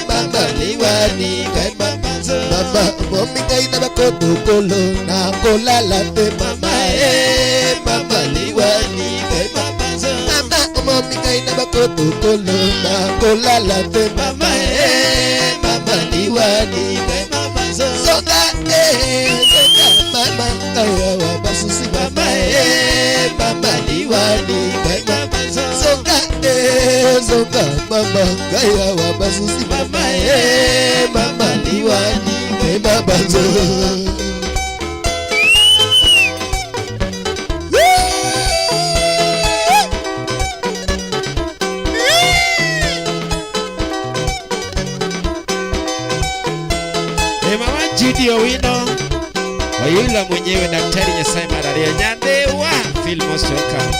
mama liwani ngai mabanzo. Mama obomi ngai na bakotokolo nakolala te. Mama e mama liwani ngai mabanzo. Mama obomi ngai na bakotokolo nakolala te. Mama e mama liwani ngai mabanzo. Zonga e zonga mama ngai awa basusi. Mama e mama liwani ngai mabanzo. Zonga e zonga mama ngai awa basusi. Mama e mama liwani ngai mabanzo. E mama Judy Owino. Oyula mwenyewe Daktari Nyasaye Mararia Nyandewa. Feel most welcome.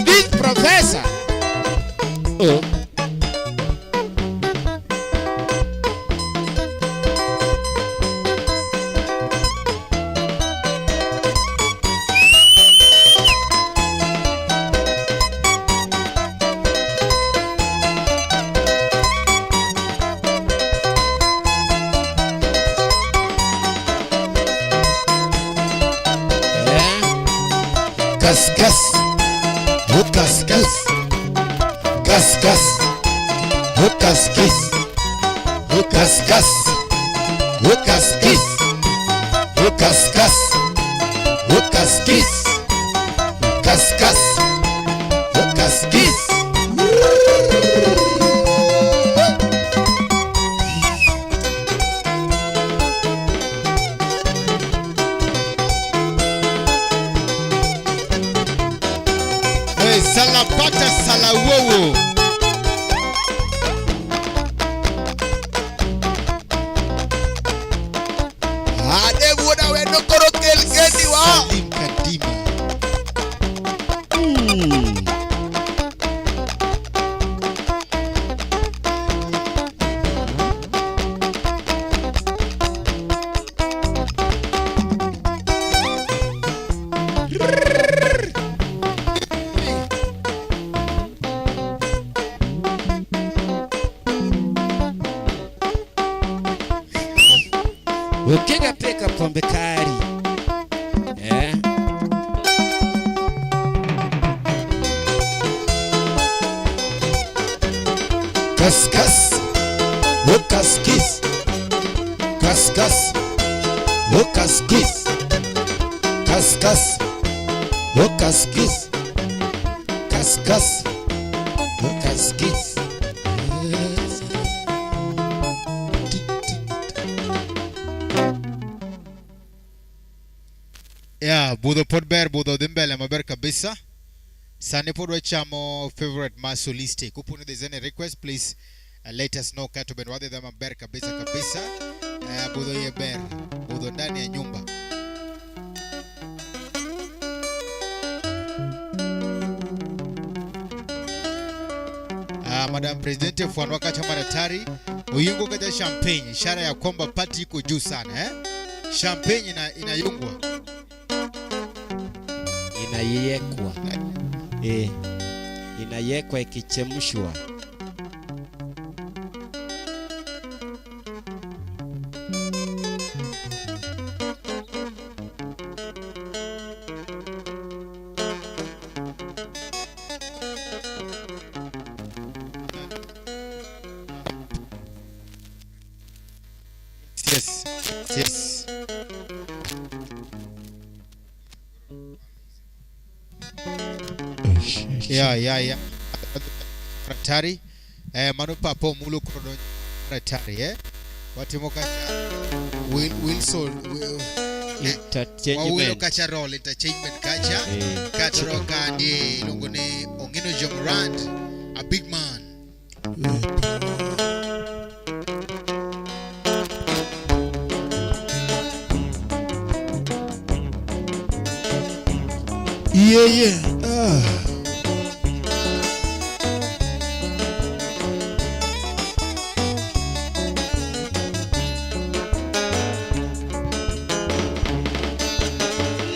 Big professor. Oh. Eh? Kas kas oh kas kas kas kas oh kas kas oh kas kas oh kas kas oh kas kas oh kas kas kas kas oh kas kas. Hey, salapata salawowo. Ade wuoda we nokoro kel kendi wa. Salim Kadima. Ukiga peka pombe kali. Eh? Kas kas oh kas kis kas kas oh kas kis kas kas oh kas kis kas kas oh kas kis. Yeah, budho pod ber, budho dhi mbele maber kabisa. Sani pod wachamo favorite ma Solistic. Kopo ni there's any request, please let us know. Kato ben wadhi dha maber kabisa kabisa. Budho ye ber, budho ndani ya nyumba. Madam Presidente Fuanwa kacha maratari uyungo kacha champagne, ishara ya kwamba party iko juu sana eh? Champagne inayungwa. Inayekwa. Eh. Inawekwa ikichemshwa. Yes. Yeah. Ratari. Mano Papa Omulo koro donjo Ratari, eh? Watimo kacha Wilson wawilo Interchange. kacha role interchangement kacha. Eh, Katro kandie iluongo ni Ongino Jomrand, a big man. Yeah. Ah.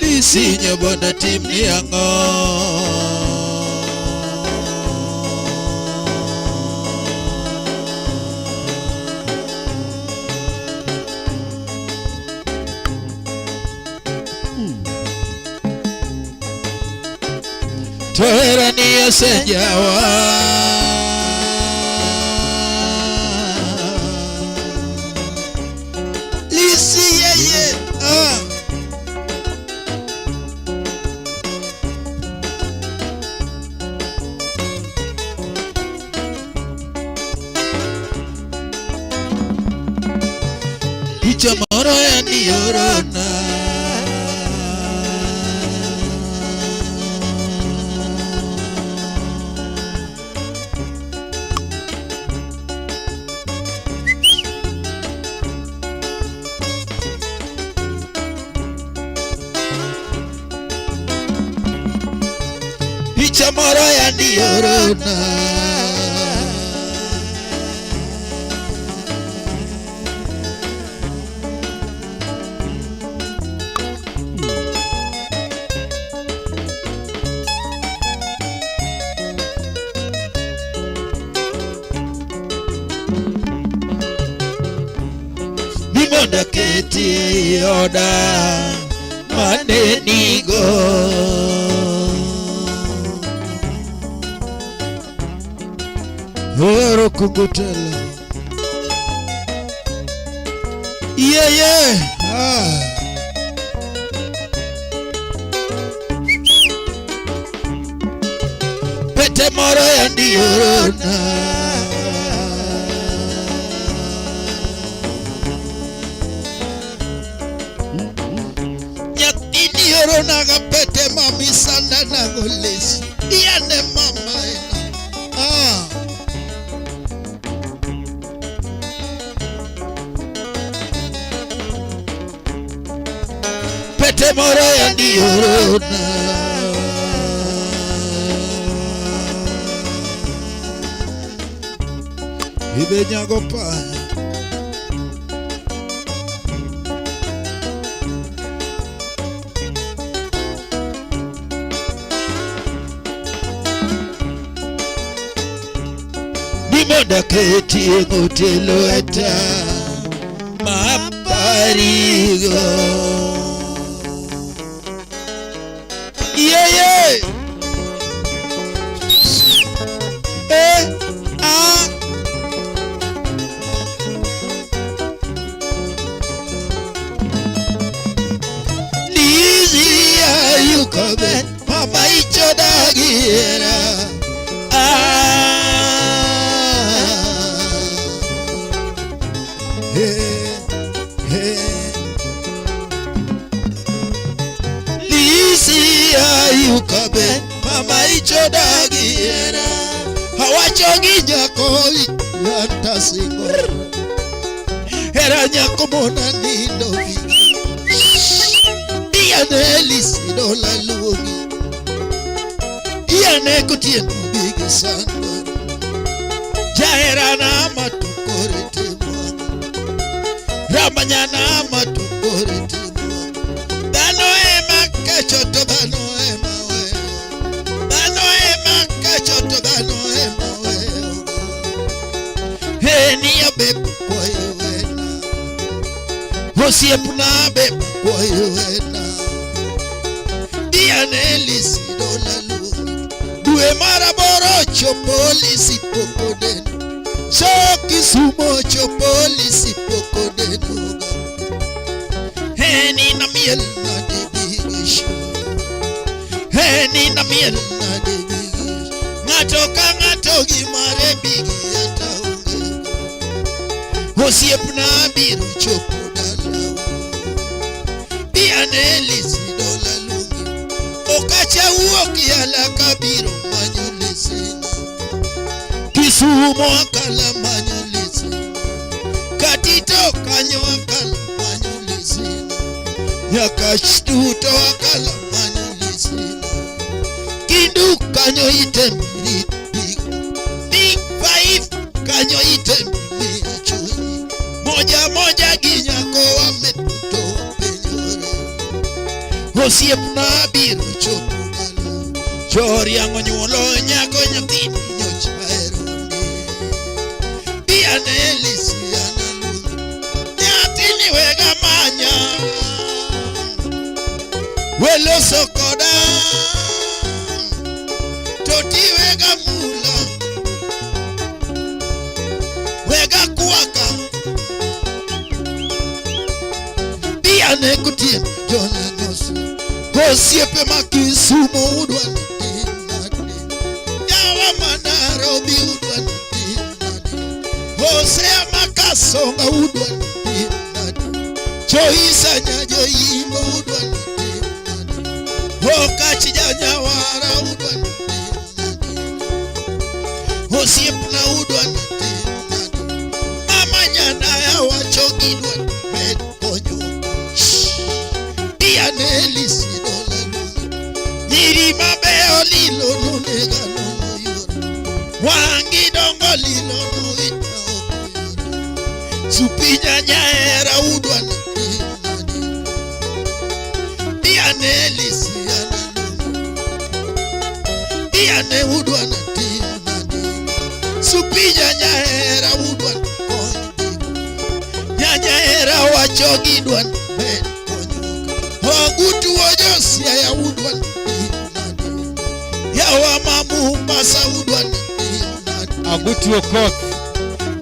Lisinyo bonda tim ni ang'o? To hera ni osejawa. Lisi yeah. Ah. Picha moro yani yorona. Picha moro yani yorona. Ni mondo aketi ei oda mane nigo. Oro kungutelo. Yeah. Ah. Pete moro yandi yorona. Nyathini yorona ga pete mami sanda nago lesi. Diane mama ena. Ah. Pete moro yandi yorona. Ibe nyago pa. Ni mondo aketi e ng'ute lweta maparigo. Yeah. Eh, ah. Lizzie, are you coming? Mama ichodagira. Ah. Hey, hey. Lizzie, are you coming? Mama ichodagira. Awacho gi nyako yanta singo. Hera nyako mona nindo gi. Diane Lizzie dola luongi. Diane kotieno bigi sando. Jaherana matukore timo. Ramanyana matukore timo. Dhano ema kecho to dhano ema weyo. Dhano ema kecho to kwayo wena. Osiepna be kwayo wena. Diane lisi dola luongi. Dwe mar aboro chopo lisi poko deno. So Kisumo chopo lisi poko deno. Heni na miel na debigisho. Heni na miel na debigisho. Ng'ato ka ng'ato gi mare bigi ata onge. Osiepna biro chopo dalawa. Diane lisi dola luongi. Okacha wuok yala kabiro manyo leseni. Kisumo akala manyo leseni. Katito kanyo akala manyo leseni. Nyakach duto akala manyo leseni. Kindu kanyo item rit big. Big five kanyo item miya chunyi. Moja moja gi nyako wameto penjore. Osiepna biro chopo dala. Joriang' onyuolo nyako nyathini nyocha ahero ndi. Bi ane lisi an aluongi. Nyathini wega manya. Weloso koda. To ti wega mula. Wega kwaka. Bi ane kutien jona nyoso. Osiepe ma Kisumo udwa ni tim nade. Yawa ma Nairobi udwa ni tim nade. Hosea ma Kasonga udwa ni tim nade. Joisa nyajoyimbo udwa ni tim nade. Okach janyawara udwa ni tim nade. Osiepna udwa ni tim nade. Mama nyanaya wacho gidwa ni med konyo. Diane lisi dola luongi. Nyiri mabeyo lilo nonega nono yuoro. Wangi dongo lilo nowita ok oyuoro. Supinya nyaera udwa ni tim nade. Diane lisi an aluongi. Diane udwa ni tim nade. Supinya nyaera udwa ni kony biko. Nyanyaera wacho gidwa ni med konyo. Ogutu ojosiaya udwa ni tim nade. Yawa ma Mombasa udwa ni tim nade. Agutu Okoth,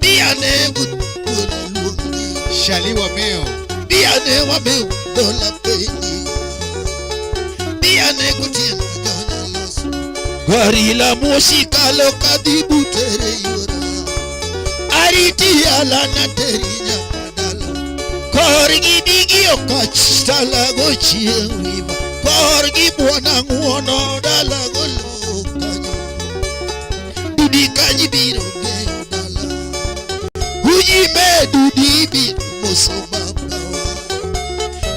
Diane gutu luongi. Shaliwa Meo. Diane wameu dola penyi. Diane gutieno jonya loso. Gari la moshi kalo kadhi butere yora. Ariti ala na teri nyaka dala. Korgi digi okach dala go chieng' wiva. Korgi bwana ng'uono dala go lo kanyo. Dudi kanyi biro ng'eyo dala. Uji me dudi biro moso babawa.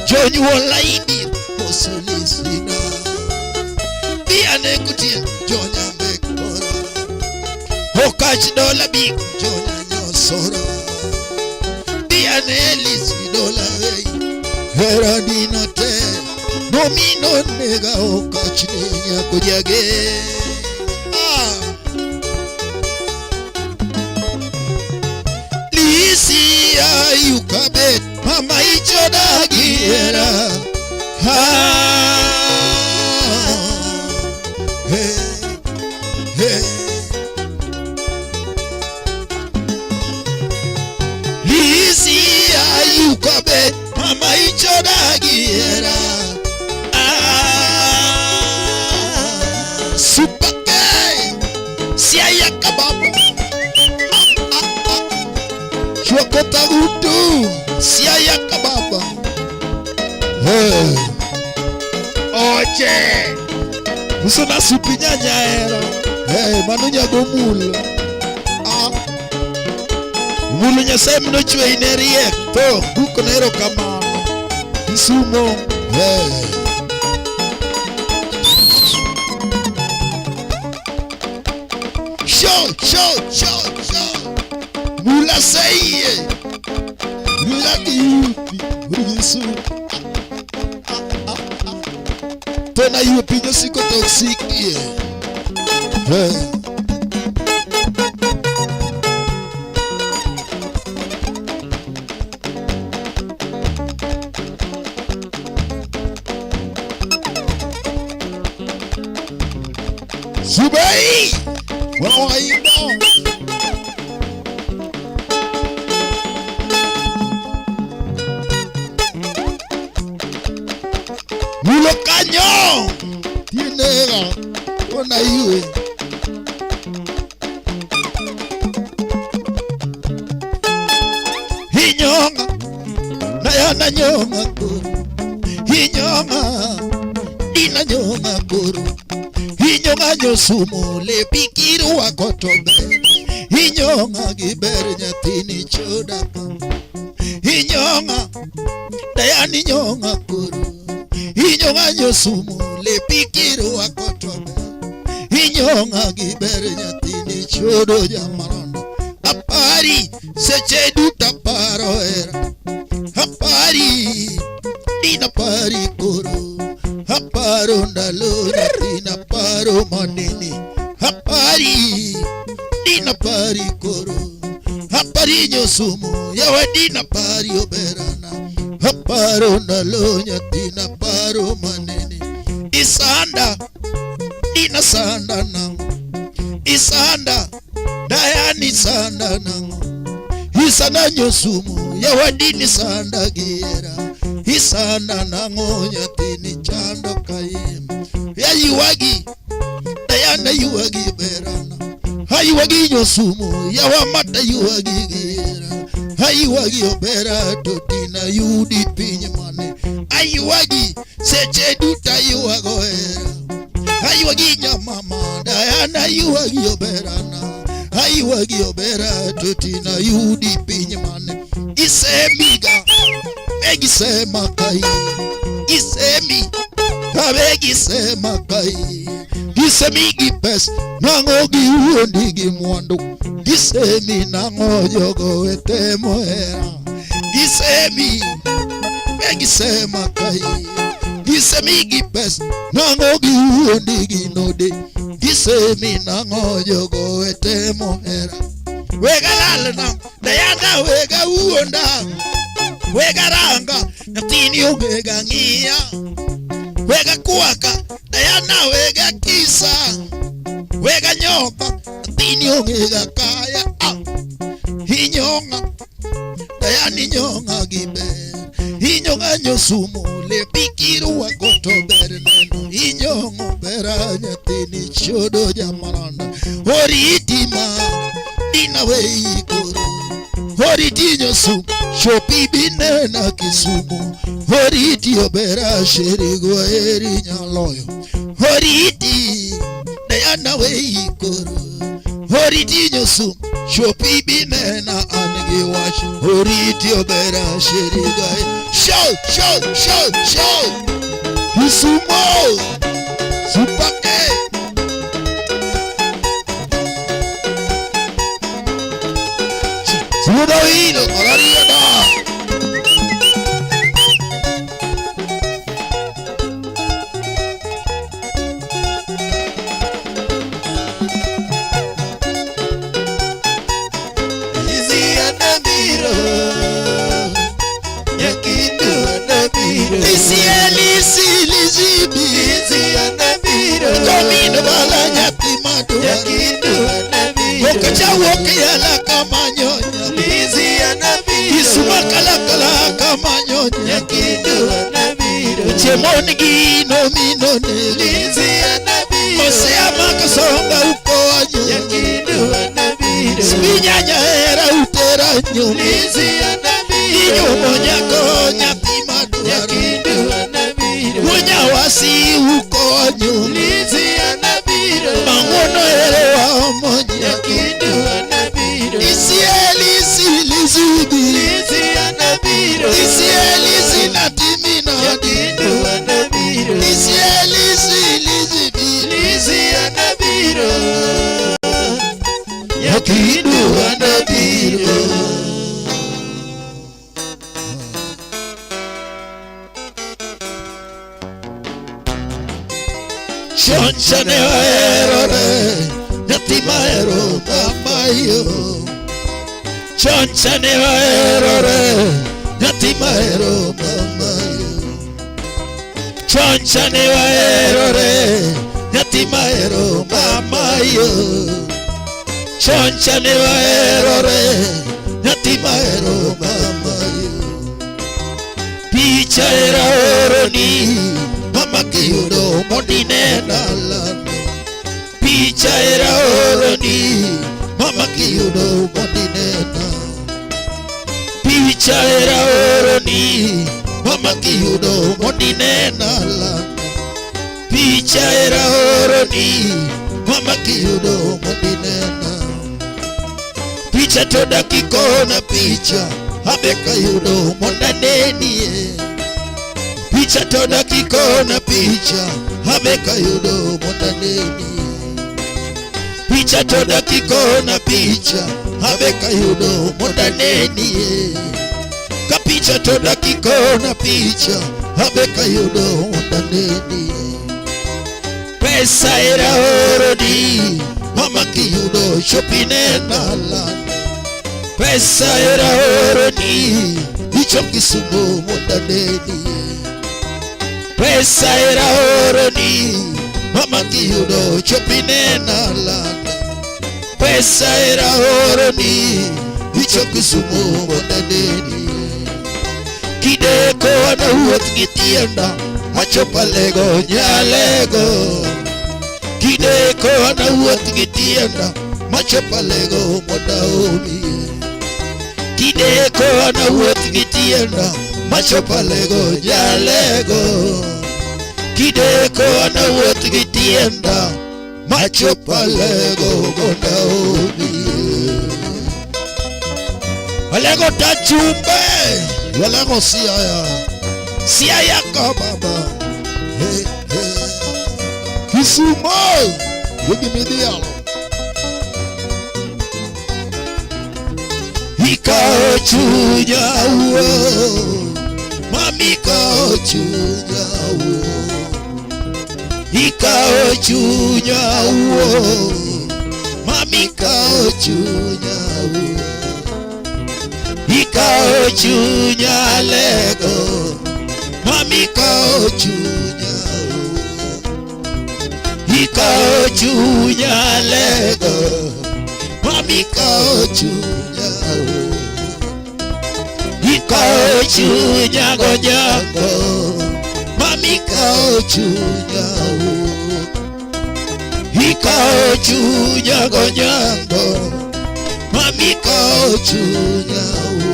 Jonyuola ibiro moso lisina. Diane kutien jonya kora. Okach dola biko jonya nyosora. Diane lisi dola ei. Hera dino te. Nomino nega okach ni nyako jage. Ah. Lisi ayukabe mama ichodagiera. Ah. Hey, hey. Lisi ayukabe mama ichodagiera. Ah. Super K. Siaya kababu. Ah, ah, ah. Chwakota gutu. Siaya kababa. Hey. Oche. Usona supi nyanya ero. Hey, mano nyago mulo. Ah. Mulo Nyasaye manochweyi ne riek. To, buko na erokamano. Kisumo. Hey. Show, show, show, show. Mula seiye. Mula yupi. Urugisu. Tena yupi nyosiko toxic. Hey. Ei! Wawaimbo. Mulo kanyo! Tinega, ona iwe. Inyonga, nayana nyonga kuru. Inyonga, dina nyonga kuru. Inyonga nyosumo le pikiru wakotobe. Inyonga giber nyathini choda. Inyonga, dayani nyonga kuru. Inyonga nyosumo le pikiru wakotobe. Inyonga giber nyathini chodo jamalondo. Apari seche duto aparo hera. Apari dina pari koro. Aparo ndalo nyathina paro manene. Apari dina pari koro. Apari nyosumo yawa dina pari oberana. Aparo ndalo nyathina paro manene. Isanda dina sanda nang'o. Isanda dayani sanda nang'o. Isanda nyosumo yawa dini sanda giera. Isanda nang'o nyathini chando kayiem. Yaywagi dayana ywagi berana. Aywagi nyosumo yawa mata ywagi giera. Aywagi obera to tina yudi piny mane. Aywagi seche duto aywago hera. Aywagi nyamama dayana ywagi oberana. Aywagi obera to tina yudi piny mane. Isemiga begisema kai. Isemi kabegisema kai. Gisemi gi pes nang'o giwuondi gi mwandu. Gisemi nang'o jogo wetemo hera. Gisemi begisema kai. Gisemi gi pes nang'o giwuondi gi node. Gisemi nang'o jogo wetemo hera. Wega lalna dayana wega wuonda. Wega ranga nyathini ongega ng'iya. Wega kwaka dayana wega kisa. Wega nyotha nyathini ongega kaya. Ah. Inyong'a dayana inyong'a gi ber. Inyong'a nyosumo le pikirwako to ber neno. Inyong'o bera nyathini chodo jamalanda. Oriti ma dina wei koro. Oriti nyosumo chopi binena Kisumu. Oriti obera sherigo eri nyaloyo. Oriti dayana wei koro. Oriti nyosumo chopi binena an gi wach. Oriti obera sherigo eri. Show, show, show, show. Kisumu. Supake. Sudo hilo korarieda. Lizzy anabiro, nyakindu anabiro. Lisi elisi lizibi. Lizzy anabiro, Domino bala nyathi madwaro. nyakindu anabiro. Ok chawuok yala kamanyonya. Lizzy anabiro, Isuma kalakala kamanyonya. nyakindu anabiro. Chiemon gi nomino negi. Lizzy anabiro, Osea makasonga ukonyo. nyakindu anabiro. Spinyanya hera utera nyuma. Lizzy anabiro, Inyumo nyako nyathi madwaro. nyakindu anabiro. Wuonyawasi ukonyo. Lizzy anabiro, Mang'uono ere waomo nyako. nyakindu anabiro. Lisi elisi lizibi. Lizzy anabiro, Lisi elisi natimina. nyakindu anabiro. Lisi elisi lizibi. Lizzy anabiro, nyakindu anabiro. Choncha ne oherore, nyathi mahero mamayo. Choncha ne oherore, nyathi mahero mamayo. Choncha ne oherore, Nyathi mahero mama yo. Chon cha ne waherore. Nyathi mahero mama yo. Picha era oroni. Mama kiyudo mondine dalano. Picha era oroni. Mama kiyudo mondine dalano. Picha era oroni. Mama kiyudo mondine dalano. Picha era oroni. Mama kiyudo mondine dalano. Picha to dakikona picha abe kayudo mondanenie. Picha to dakikona picha abe kayudo mondanenie. Picha to dakikona picha abe kayudo mondanenie. Ka picha to dakikona picha abe kayudo mondanenie. Pesa era oroni mama kiyudo chopine dala. Pesa era oroni ichop Kisumu mondanenie. Pesa era oroni mama kiyudo chopine dala. Pesa era oroni ichop Kisumu mondanenie. Kideko anawuoth gi tienda machopo Alego nyalego. Kideko anawuoth gi tienda machopo Alego mondo aomie. Kideko anawuoth gi tienda machopo Alego nyalego. Kideko anawuoth gi tienda machopo Alego mondo aomie. Alego tachumbe, Alego Siaya, Siaya ka baba. Hey, hey. Kisumo, wigi midhialo. Ikawo chunya wuo, mami ikawo chunya wuo. Ikawo chunya wuo, mami ikawo chunya wuo. Ikawo chunya lego, mami ikawo chunya wuo. Ikawo chunya lego, mami ikawo chunya wuo. Ikawo chunya gonyango, mami ikawo chunya wuo. Ikawo chunya gonyango, mami ikawo chunya wuo.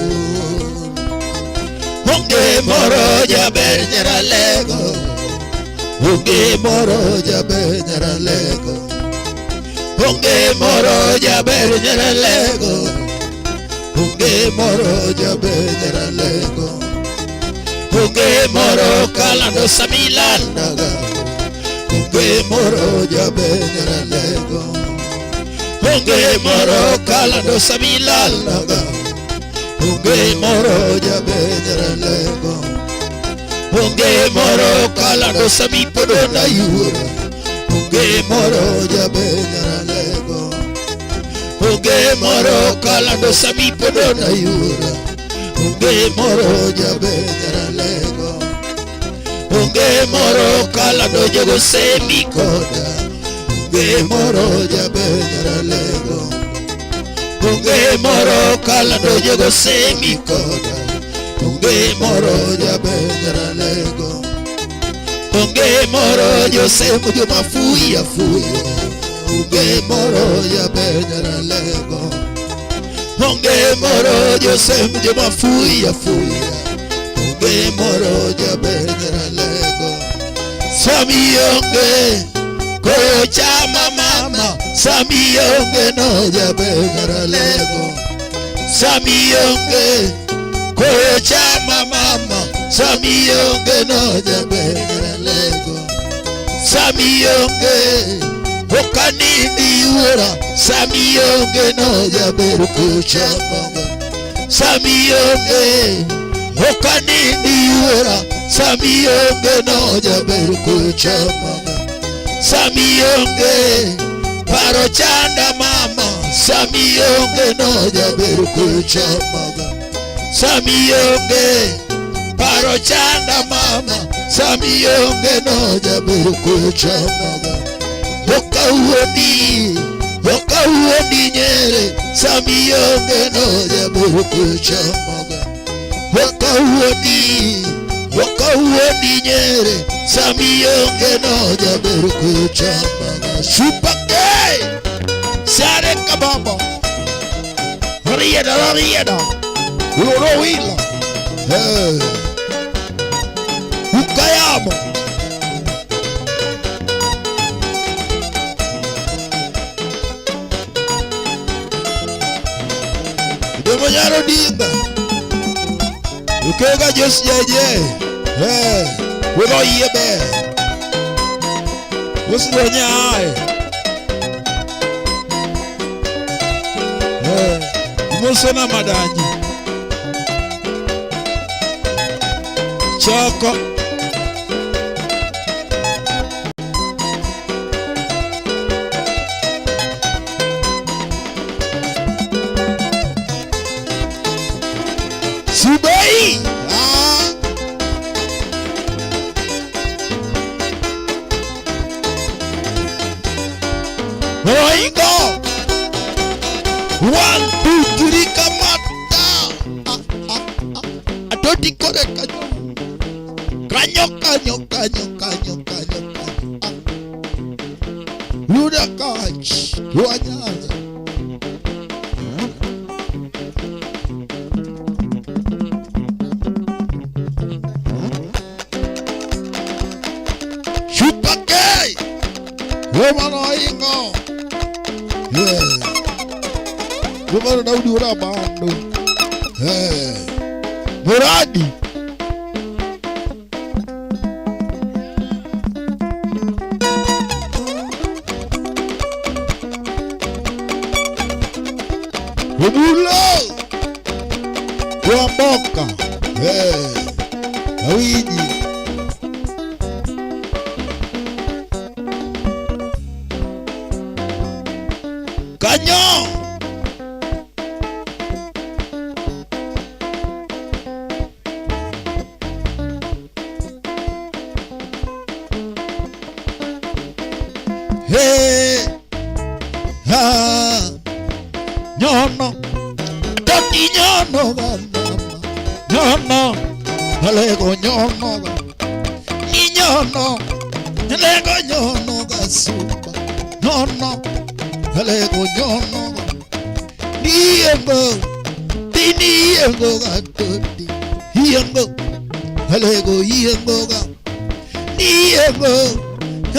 Onge moro jaber nyaralego, onge moro jaber nyaralego. Onge moro jaber nyaralego, onge moro jaber nyaralego. Onge moro kalando samilandaga, onge moro jaber nyaralego. Onge moro kalando samilandaga, onge moro jaber nyaralego. Onge moro kalando samipodo na yuora, onge moro jaber nyaralego. Onge moro kalando samipodo na yuora, onge moro jaber nyaralego. Onge moro kalando jogo semi koda, onge moro jaber nyaralego. Onge moro kalando jogo semi koda, onge moro jaber nyaralego. Onge moro josemo joma fuya fuya, onge moro jaber nyaralego. Onge moro josemo joma fuya fuya, onge moro jaber nyaralego. Sami onge koyo chama mama, sami onge no jaber nyaralego. Sami onge koyo chama mama, sami onge no jaber nyaralego. Sami onge okanindi yuora, sami onge no jaber koyo chama mama. Sami onge okanindi yuora, sami onge no jaber koyo chama mama. Sami onge paro chanda mama, sami onge no jaber koyo chama mama. Sami onge paro chanda mama, sami onge no jaber koyo chama mama. Okawuondi, okawuondi nyere, sami onge no jaber kuchomoga. Okawuondi, okawuondi nyere, sami onge no jaber kuchomoga. Super gay, sare kababa, rieda rieda, uloro wila, eh, ukayamo. Jomanyaro dinga. Ukega Jos jeje. Eh, wego yie ber. Jos nyae. Eh, mosona madanyi. Choko. Subai. Ah. Roingo. 1 2 3 kamata. Ah, ah, ah. Atoti kore kanyo. Kanyo kanyo kanyo kanyo kanyo kanyo. Ah. Luda kach. Wanyanza. Chupake! Romano Ingo! Yeah. Romano Daudi ura bando. Eh. Muradi. Obulo. Wamboka. Eh. Awiji. Kanyo. Hey. Ha. Nyono. Toti nyono ga mama. Nyono. Alego nyono ga. Ni nyono. Alego nyono ga supa. Nyono. Alego nyono ga. Niengo. Tini ga toti. Iengo. Alego iengo ga. Niengo.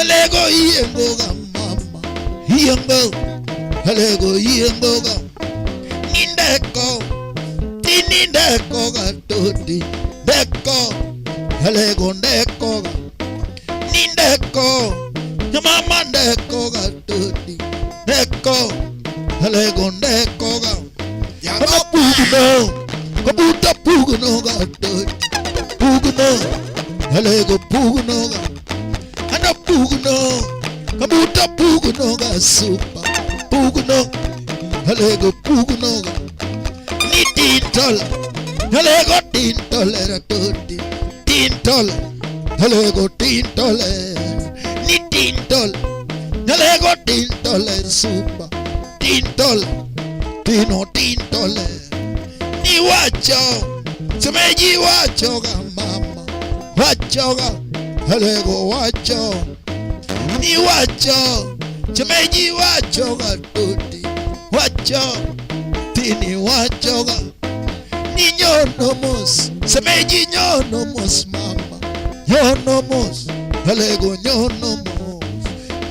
Alego iengo ga mama. Iengo. Alego iengo ga. Nindeko. Tini ndeko ga toti. Ndeko. Alego ndeko ga. Nindeko. Mama ndeko ga toti. Ndeko. Alego ndeko ga. Ama pugno. Kabuta pugno ga toti. Pugno. Alego pugno ga. Ana pugno. Kabuta pugno ga supa. Pugno. Alego pugno ga. Ni tintol. Alego tintol era toti. Tintol. Alego tintol. Ni tintol. Alego tintol supa. Tintol. Tino tintol. Ni wacho. Semeji wacho ga mama. Wacho ga. Alego wacho. Ni wacho. Semeji wacho ga toti. Wacho. Tini wacho ga. Ni nyono mos. Semeji nyono mos mama. Nyono mos. Alego nyono mos.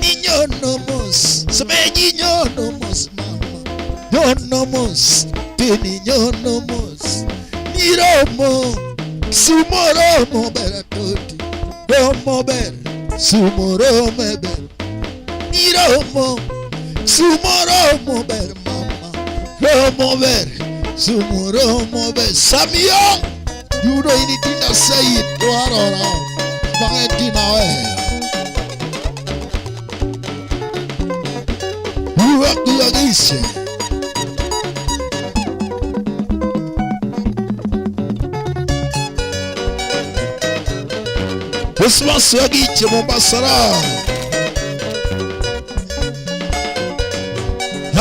Ni nyono mos. Semeji nyono mos mama. Nyono mos. Tini nyono mos. Ni romo. Sumo romo bera toti. Romo ber. Sumo romo ber. Ni romo. Sumo romo ber mama. Romo ber. Sumo romo ber. Samio. Yudo ini tina sayid. Dwarora. Bang'e tina we. Uwakuagise. Usman Swagiche Mombasa.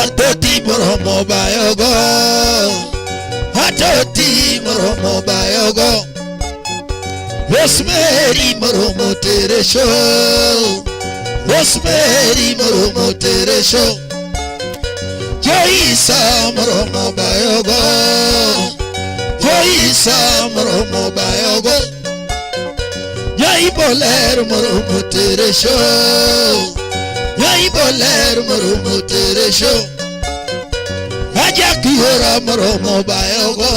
Atoti moromo bayogo. Atoti moromo bayogo. Rosemary moromo teresho. Rosemary moromo teresho. Joisa moromo bayogo. Joisa moromo bayogo. Jaiboler moromo teresho. Jaiboler moromo teresho. Ajakihora moromo bayogo.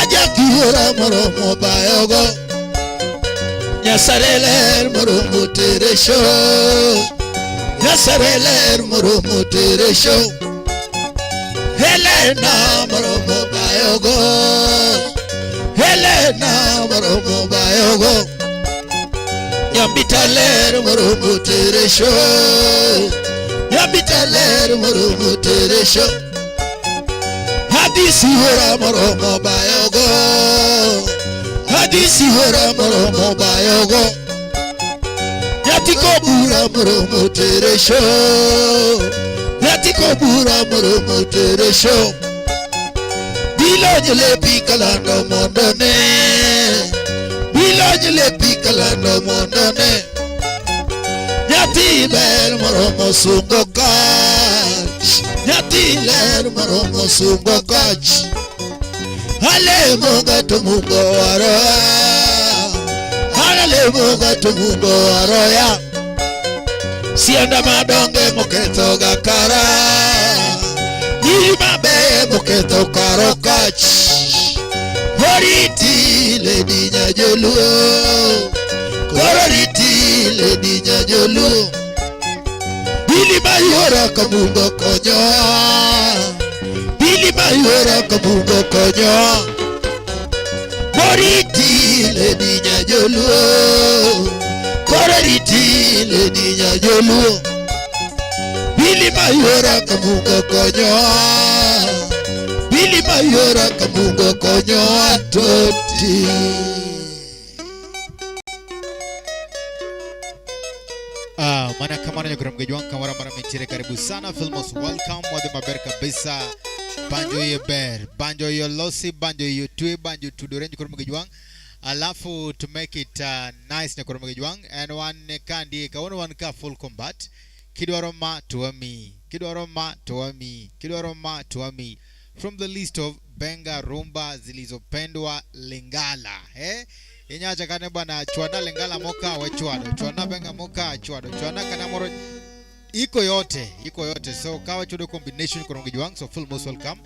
Ajakihora moromo bayogo. Nyasareler moromo teresho. Nyasareler moromo teresho. Helena moromo bayogo. Helena moromo bayogo. Nyambitaler moromo teresho. Nyambitaler moromo teresho. Hadisi hora moromo bayogo. Hadisi hora moromo bayogo. Nyatiko bura moromo teresho. Nyatiko bura moromo teresho. Bilo lepi kalando mondone. Bilo lepi kalando mondone. Nyathi ber moromo sungo kach. Nyathi ler moromo sungo kach. Alemo ng'ato mungo aroya. Alemo ng'ato mungo aroya. Sianda madonge moketho ga kara. Nyiri mabeyo moketho karo kach. Oriti lady nyajoluo. Koro riti lady nyajoluo. Bili mayuora kamungo konyoa. Bili mayuora kamungo konyoa. Moriti lady nyajoluo. Koro riti lady nyajoluo. Bili mayuora kamungo konyoa. Bili mayuora kamungo konyoa toti. Mana kamano nyokorom jwang kamoro amora mintiere karibu sana Filmos welcome wadhi maber kabisa banjo iye ber banjo iyo losi banjo iyo twe banjo tudore nyokorom jwang alafu to make it nice nyokorom jwang en wan kandi kawuono wan ka full combat kidwaro ma to wamiyi kidwaro ma to wamiyi kidwaro ma to wamiyi from the list of benga rumba zilizopendwa Lingala eh. Inyacha kane bwana chwana Lingala moka wachwado chwana benga moka chwado chwana kana moro iko yote so kawa chudo combination korongi jwang so full most welcome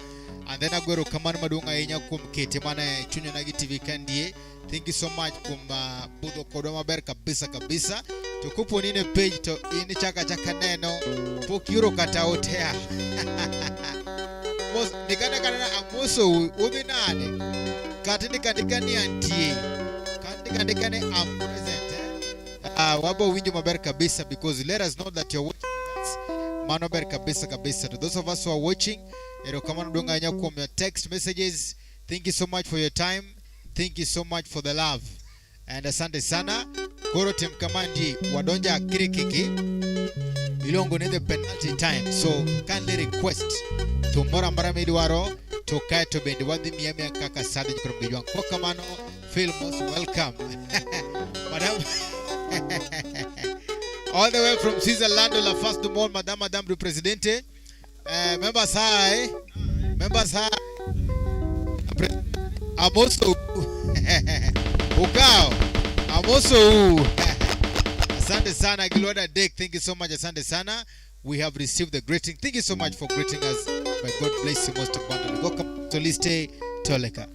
and then agwero kamano maduong' ahinya kuom kete mana chunyo nagi TV kandie thank you so much kuom budho kodwa maber kabisa kabisa to kopo ni ne page to in chaka chaka neno pok yuro kata otea mos nikana kana amoso udhi nade kata ndikandika ni antie kandika ni I'm present eh? Wabo winjo maber kabisa because let us know that you're watching us. Mano ber kabisa kabisa to those of us who are watching erokamano duong' ahinya kuom your text messages thank you so much for your time thank you so much for the love and asante sana koro tim kamandi wadonja kirikiki iluongo ni the penalty time so kindly request to moro amora midwaro to kae to bende wadhi miya miya kaka sadhi kuom gijwang' kwa kamano feel most welcome madam all the way from Switzerland la face du monde madame madame du presidente members hi members hi Amoso ukao Amoso asante sana Gilwada Dick thank you so much asante sana we have received the greeting thank you so much for greeting us may God bless you most abundantly welcome to Liste Toleka.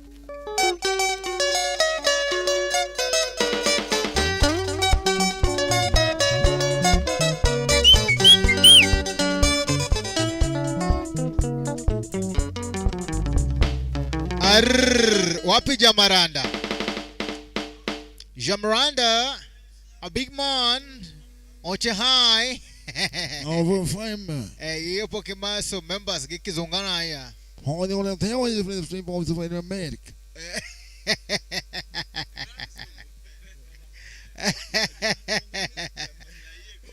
Arr, wapi Jamaranda? Jamaranda, a big man. Oche hi. Over Eh, iyo Pokémon members gikizungana haya.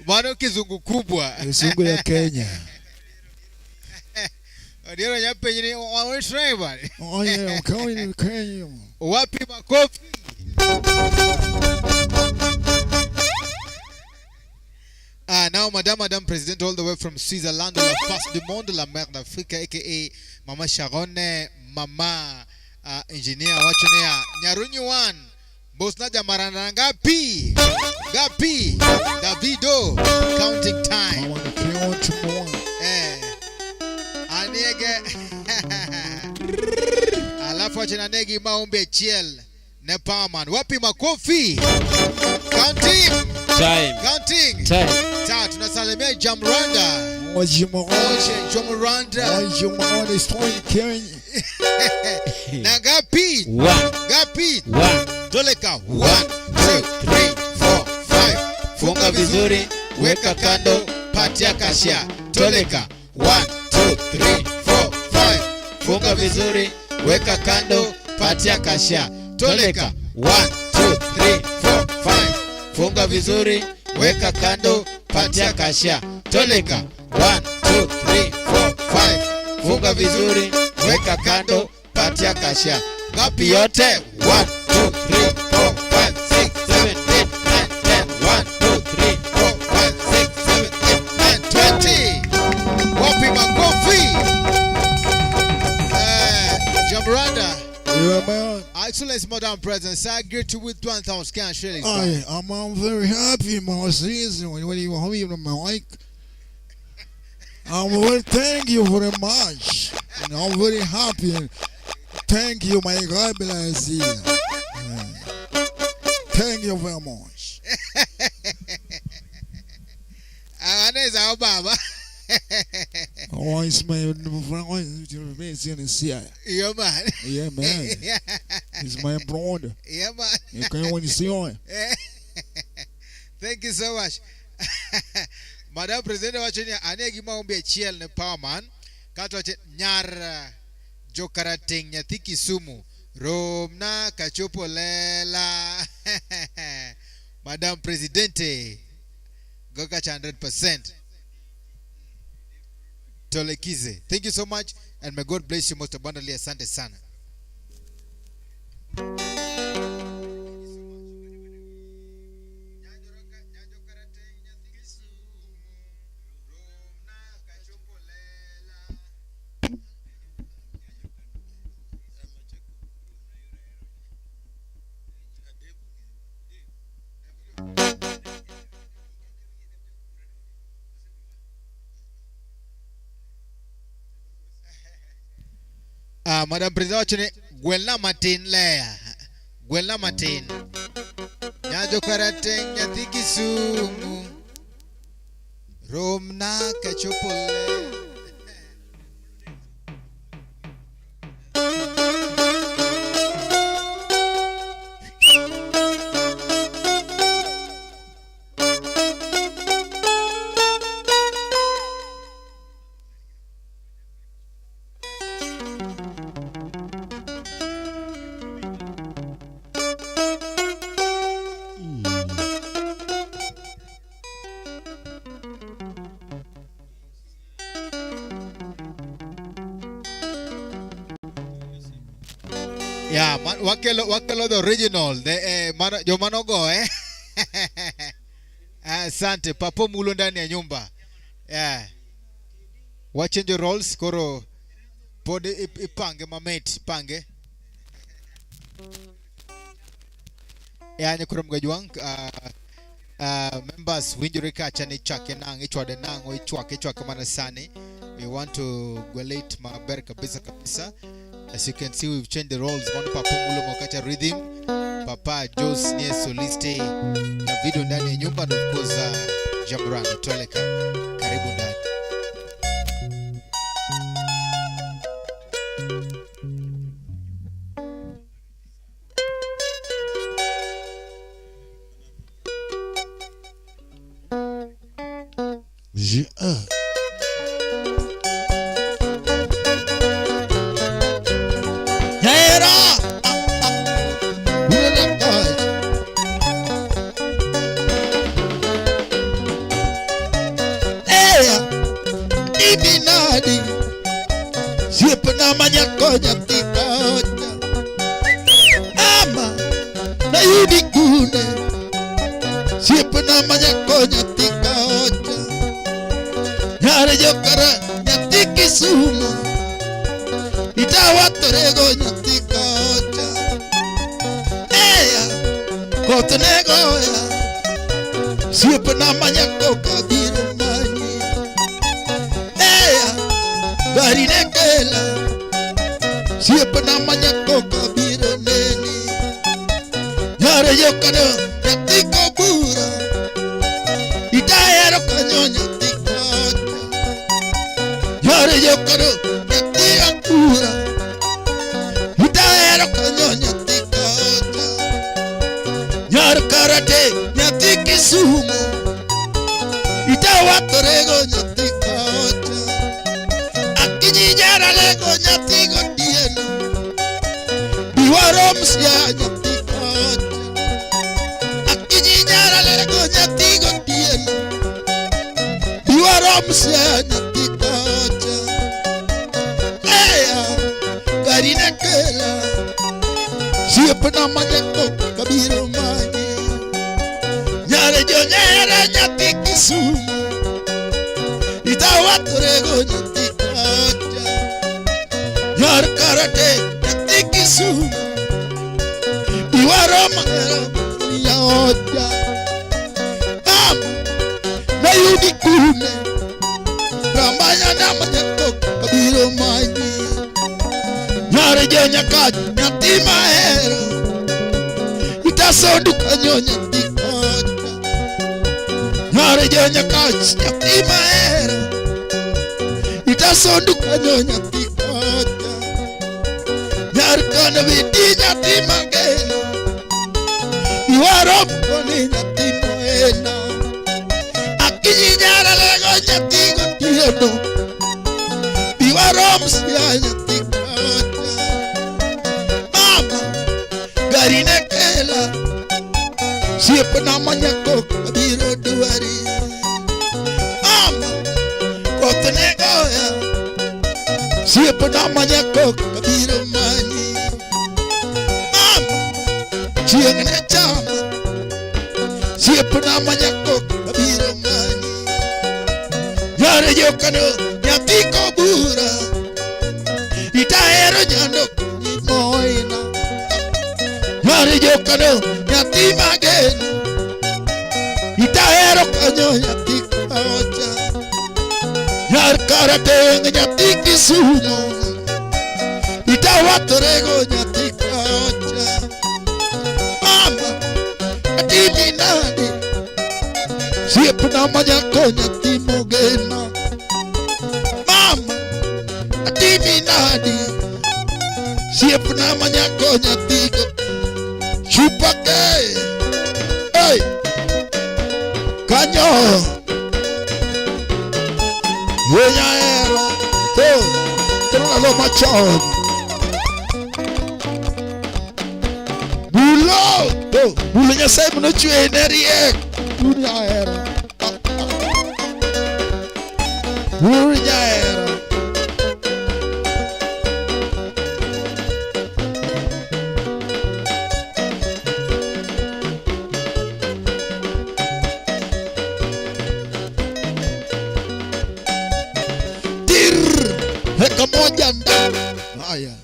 Bado kizungu kubwa. Kizungu ya Kenya. Odiero nyapenj ni wawisre bwana. Oh yeah, I'm coming to Kenya. Wapi makofi? Ah, now, Madame President, all the way from Switzerland, la face du monde, la mère d'Afrique, aka Mama Sharon, Mama Engineer, wachonea Nyarunyu one. Bosna Jamarana ngapi? Ngapi? Davido, counting time. I want to count more. Aniege. Alafu achana negi maombi achiel ne Powerman. Wapi makofi? Counting. Time. Counting. Time. Ta, tunasalimia Jamranda. Oje, Oje, Jamranda. Oje, Kenya. Na ngapi? One. Ngapi? One. Toleka. 1 2 3 4 5. Funga vizuri, weka kando, patia kashia. Toleka. 1 2 3 4 5. Funga vizuri, weka kando, patia kashia. Toleka. 1 2 3 4 5. Funga vizuri, weka kando, patia kashia. Toleka. 1 2 3 4 5. Funga vizuri, weka kando, patia kashia. Ngapi yote? 1 2 3 4 5 6 7 8 9 10. 1 2 3 4 5 6 7 8 9 20. Wapi makofi? Jamranda. Yeah, man. Excellence, Madam President. I greet you with 1,000 cash shillings. I'm very happy, my season. When you have my mic. I'm very thank you very much. And I'm very happy. Thank you, my God bless you. Thank you very much. Anaweza baba. Oh, it's my friend. Yeah, man. Yeah, man. It's my brother. Yeah, man. You can't want to see on. Thank you so much. Madam President wacho ni ane gima ombi achiel ne Powerman kato wacho nyar Jokarateng nyathi Kisumu romna kachopo lela. Madam Presidente go catch 100%. Tolekize. Thank you so much and may God bless you most abundantly. Asante sana. Madam President wacho ni gwelna matin leya. Gwelna matin. Nyajo Karateng nyathi Kisumu romna kachopo lela. Yeah, man, wakelo the original, the jomanogo eh. Asante papo mulo ndani ya nyumba. Yeah. Wachange roles koro pod ipange mamate pange. Yeah, nyakuro mgajwang members winjore kacha ni chake nang ichwade nang ichwake ichwake mana sani. We want to gwelate maber kabisa kabisa. As you can see, we've changed the roles. One Papa Mulo Mokacha rhythm, Papa Jos nie soliste na video ndani ya nyumba, and of course Jamranda Toleka. Karibu ndani. Osiepna ma nyako nyathi kocha. Ama nayudi kune. Osiepna ma nyako nyathi kocha. Nyar jokara nyathi Kisumu. Itawatorego nyathi kocha. Eya, koth ne goya. Osiepna ma nyako kabiro manyi. Eya, gari ne kela. Osiepna ma nyako kabiro neni. Nyar jokano nyathi kobura. Itahero kanyo nyathi kocha. Nyar jokano nyathi akura. Itahero kanyo nyathi kocha. Nyar karate nyathi Kisumu. Itawatorego nyathi kocha. Akinyi nyaralego nyathi gotieno. Biwarom sia nyathi kocha. Akinyi nyaralego nyathi gotieno. Biwarom sia nyathi kocha. Eya, gari ne kela. Osiepna ma nyako kabiro manyi. Nyare jonyera nyathi Kisumu. Itawatorego nyathi kocha. Nyar karate nyathi Kisumu. Iwaro mahero yaoja. Mama, nayudi kune. Ramanya nama nyako kabiro manyi. Nyar jonyakach nyathi mahero. Itasondu kanyo nyathi kocha. Nyar jonyakach nyathi mahero. Itasondu kanyo nyathi kocha. Nyar kono biti nyathi mageno. Iwaro koni nyathi moena. Akinyi nyaralego nyathi gotieno. Iwaro msia nyathi kocha. Mama, gari ne kela. Osiepna ma nyako kabiro dwari. Mama, koth ne goya. Osiepna ma nyako kabiro manyi. Mama, chieng' ne chama. Osiepna ma nyako kabiro manyi. Nyar jokano nyathi kobura. Itahero nyando moina. Nyar jokano nyathi mageno. Itahero kanyo nyathi kocha. Nyar karateng' nyathi Kisumu. Itawatorego nyathi kocha. Mama, atimi nade? Osiepna ma nyako nyathi mogeno. Mama, atimi nade? Osiepna ma nyako nyathi go. Chupa ke. Hey. Kanyo. Yenyahero. To. Tena lo machon. Bulo. To. Bulo Nyasaye manochwe ne riek. Bulo Bulo nyahero. Tir. Heka moja nda. Haya.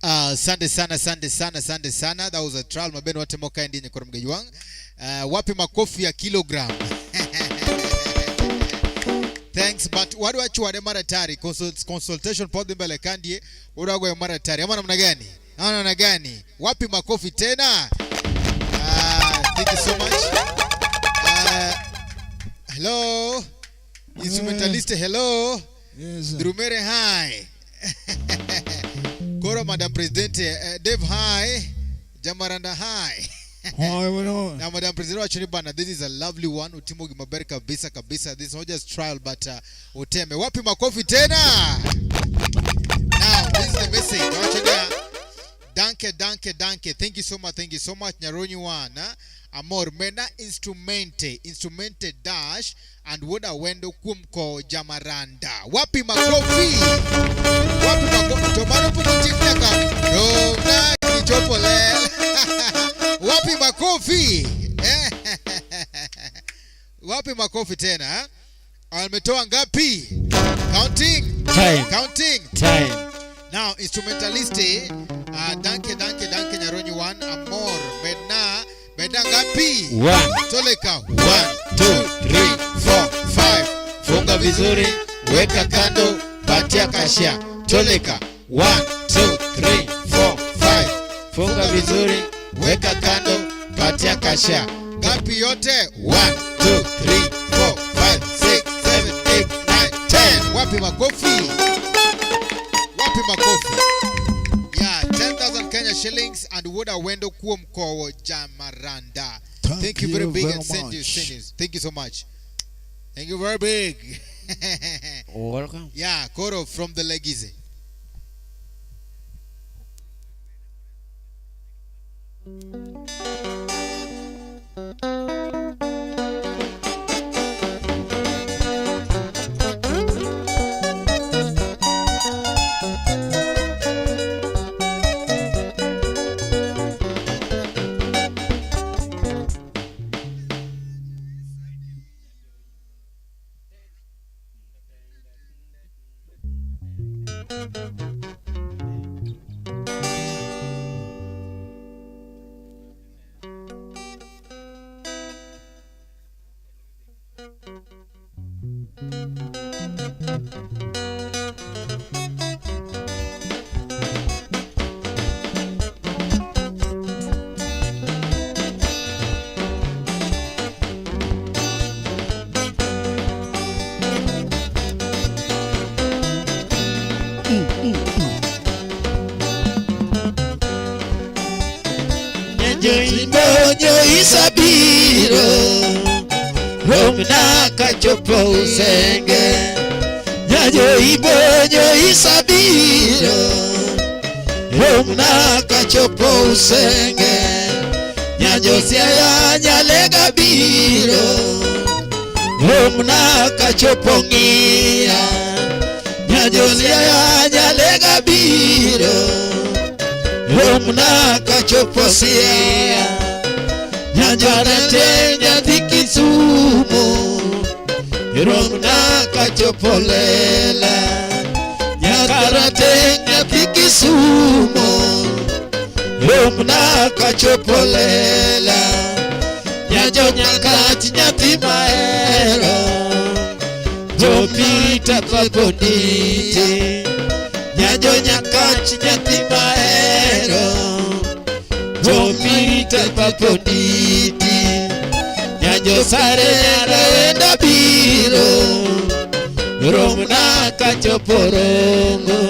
Asante sana, asante sana, asante sana. That was a trial mabeno watemo kaendi nyakoro mgejwang. Wapi makofi ya kilogram? Thanks, but wadwa chwade mar hatari consultation pod dhi mbele kandie wadwa goyo mar hatari ama namna gani? Ama namna gani? Wapi makofi tena? Thank you so much. Hello. Instrumentalist, hello. Yes. Drumere, hi. Koro Madam President, Dave, hi. Jamaranda, hi. Hi, bueno. Now, Madam President, wacho ni bana, this is a lovely one. Utimo gimaber kabisa kabisa. This is not just trial, but uteme. Wapi makofi tena? Now, this is the message. Wacho ni Danke, danke, danke. Thank you so much, thank you so much. Nyaronyi wana. Amor, mena instrumente, instrumente dash and woda wendo kuom ko jamaranda. Wapi makofi? Wapi makofi? To mano pok otiek nyaka romna kichopo ler. Wapi makofi? Eh? Wapi makofi tena? Eh? Ametoa ngapi? Counting. Time. Counting. Time. Now, instrumentaliste, danke, danke, danke, Nyaronyi one, Amor, Medna, Medna ngapi? One. Toleka, 1, 2, 3, 4, 5. Funga vizuri, weka kando, patia kashia. Toleka. 1, 2, 3, 4, 5. Funga vizuri, weka kando, patia kashia. Ngapi yote? 1, 2, 3, 4, 5, 6, 7, 8, 9, 10. Wapi makofi? Wapi makofi? Yeah, 10,000 Kenya shillings and Woda Wendo kuom kowo Jamaranda. Thank you very big very and send you, much. send you. Thank you so much. Thank you very big. Welcome. Yeah, Koro from the Legize. Nyo isabiro Romna kachopo usenge Nyajo ibonyo isabiro Romna kachopo usenge Nyajo siaya nyalega biro Romna kachopo ngia Nyajo siaya nyalega biro Romna kachopo siaya Nyajarate nyathi Kisumu Romna kachopo lela Nyakarate nyathi Kisumu Romna kachopo lela Nyajo nyakach nyathi mahero Jopita papodite Nyajo nyakach nyathi mahero Jopita papoditi Nyajo sare nyara biro Romna kachopo rongo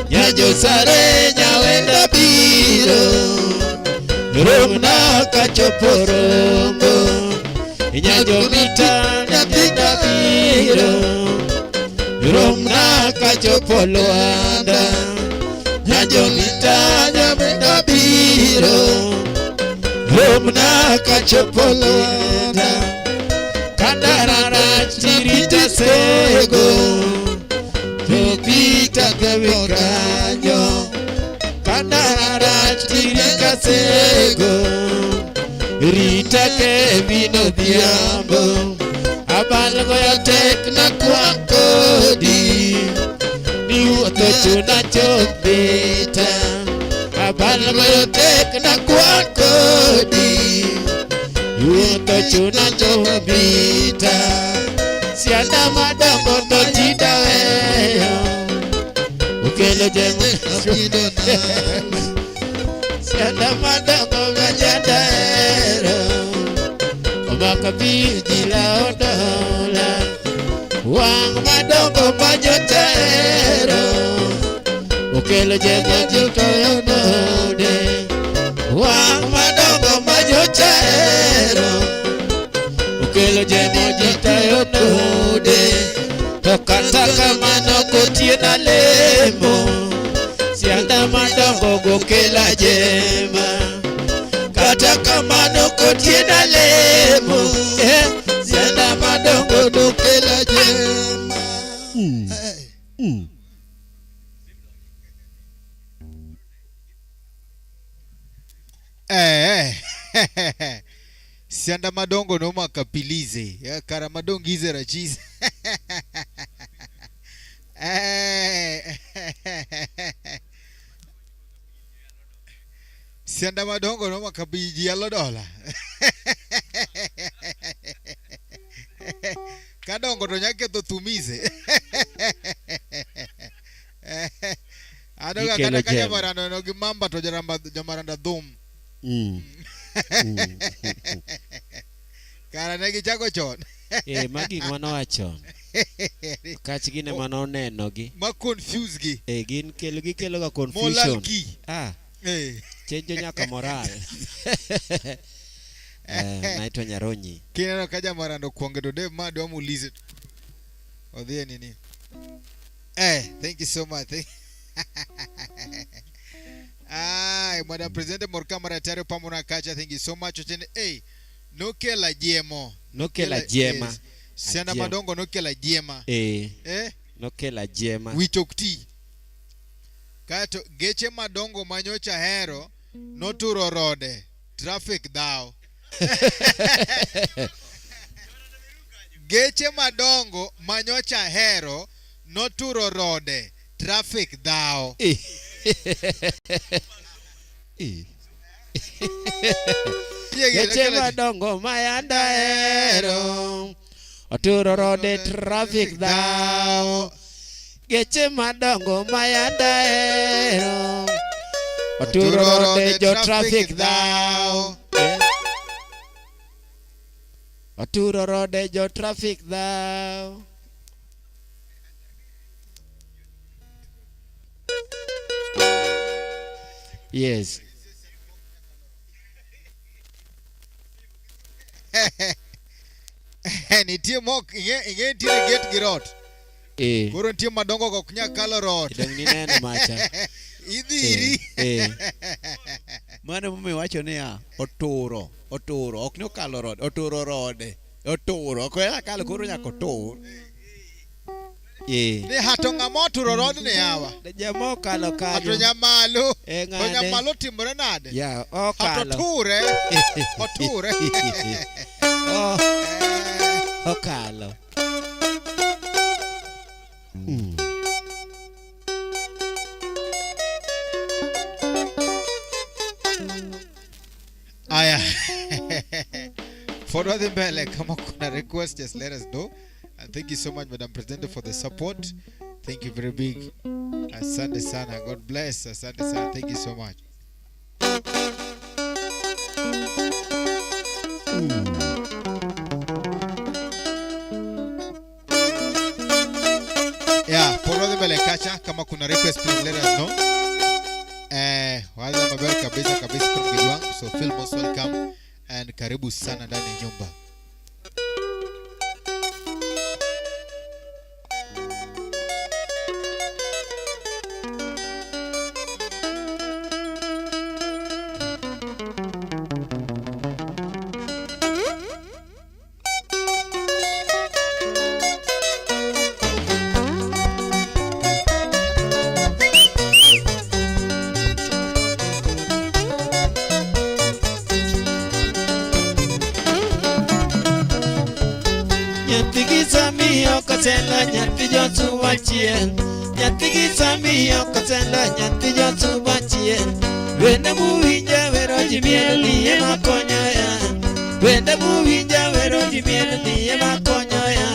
Nyajo sare nyawenda biro Romna kachopo rongo Nyajo mita nyathi biro Romna kachopo Luanda Nyajo mita nyawenda biro Romna kachopo Luanda Kandarara chirita sego Jopita kewikanyo Kandarara chirita sego Rita kevino dhiambo Abalgo ya tek na kwakodi Ni wuotho chuna chopita Abalgo ya tek na kwakodi Wuotho chuna chopita Sianda madongo to tinda weyo Okelo jemo Sianda madongo gajanda hero Omako bijila odola Wang madongo majotero Okelo jemo jitoyo node Wang madongo majotero Okelo jemo jitoyo node To kata kamano kotiena lemo Sianda madongo madongo gokela jema. Kata kamano kotiena lemo, eh, sianda madongo nokela jema. Eh. Eh, eh. Sianda madongo nomaka pilize. Ya, kara madongo ize rachize. Eh. Sianda madongo nomaka biji yalo dola. Kadongo to nyaketho thumize. Adoga Gikelo kata ka jema. jamaranda no gi mamba to jaramba jamaranda dhum. Kara ne gichako chon. Eh, magi manowacho. Kach gin ema nonenogi. Ma confuse gi. Eh, gin kelo gikelo ga Molal confusion. gi. Ah, Eh. chenjo nyaka moral. Eh, naitwa Nyaronyi. Kineno ka jamaranda okuonge to Dave ma dwa muulize. Odhi e nini. Eh, thank you so much. Ay, Madam President Morka Maratari pamoja kacha, thank you so much. Ochene, hey, nokela jiemo. Nokela jema. Yes. Sianda Ajiema. madongo nokela jiema. Eh, Eh, nokela jema. wich ok ti. Kaeto geche madongo manyocha hero noturo rode. Traffic dhao. Geche madongo manyocha hero noturo rode. Traffic dhao. Eh. Eh. Geche madongo mayanda hero oturo rode traffic dhao. Geche madongo mayanda hero oturo rode jo traffic dhao. Eh. Oturo rode jo traffic dhao. Yes. Nitie mok ing'e ing'e nitiere gate gi rot. Eh. Koro nitie madongo go ok nyal kalo rot. Dong nineno macha. Idhiri. Eh. Mano emomiyo iwacho niya, oturo, oturo, ok ni okalo rode, oturo rode, oturo, ok onyal kalo koro nyaka otur. Eh. Ni hato ng'ama oturo rodni yawa. Jama okalo Hato kanyo. nyamalo. Eh, To ng'ane. nyamalo timore nade? Ya, Hato okalo. ture. Oture. Oh, okalo. Mm. Aya. Pod wadhi mbele kama kuna request just let us know. And thank you so much Madam President for the support. Thank you very big. Asante sana. God bless. Asante sana. Thank you so much. Yeah, pod wadhi mbele kacha kama kuna request please let us know. Eh, waza maber kabisa kabisa kwa mgeni wangu. So feel most welcome and karibu sana ndani ya nyumba. Nyathi gi sami ok oselo nyathi josuba chien. Nyathi gi sami ok oselo nyathi josuba chien. Wende muwinja wero ji miel ni ema konyo ya. Wende muwinja wero ji miel ni ema konyo ya.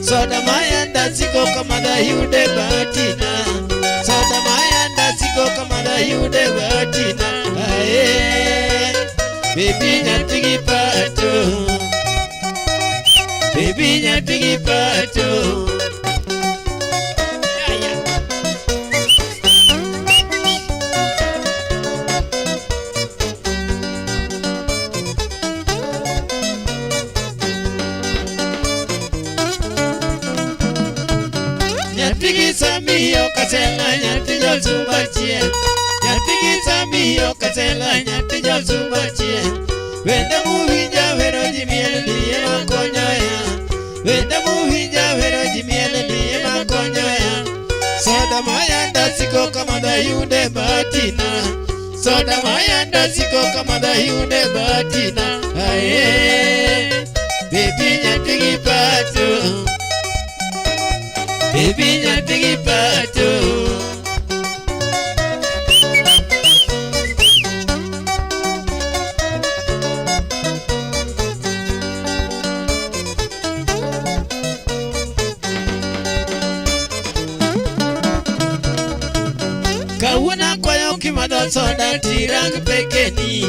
Soda mayanda siko kamadha yude batina. Soda mayanda siko kamadha yude batina. Ae, baby nyathi gi pato. Baby nyathi gi pato. Nyathi gi sami ok asela nyathi josumba chiel. Nyathi gi samiyo kasela nyathi josuba chien. Wende muwinja wero ji miel ni ema konyo ya. Wende muwinja wero ji miel ni ema konyo ya. Soda mayanda siko kama dayunde batina. Soda mayanda siko kama dayunde batina. Aye. Baby nyathi gi pato. Baby nyathi gi pato. Kawuono akwayo kimadho soda tirang pekeni.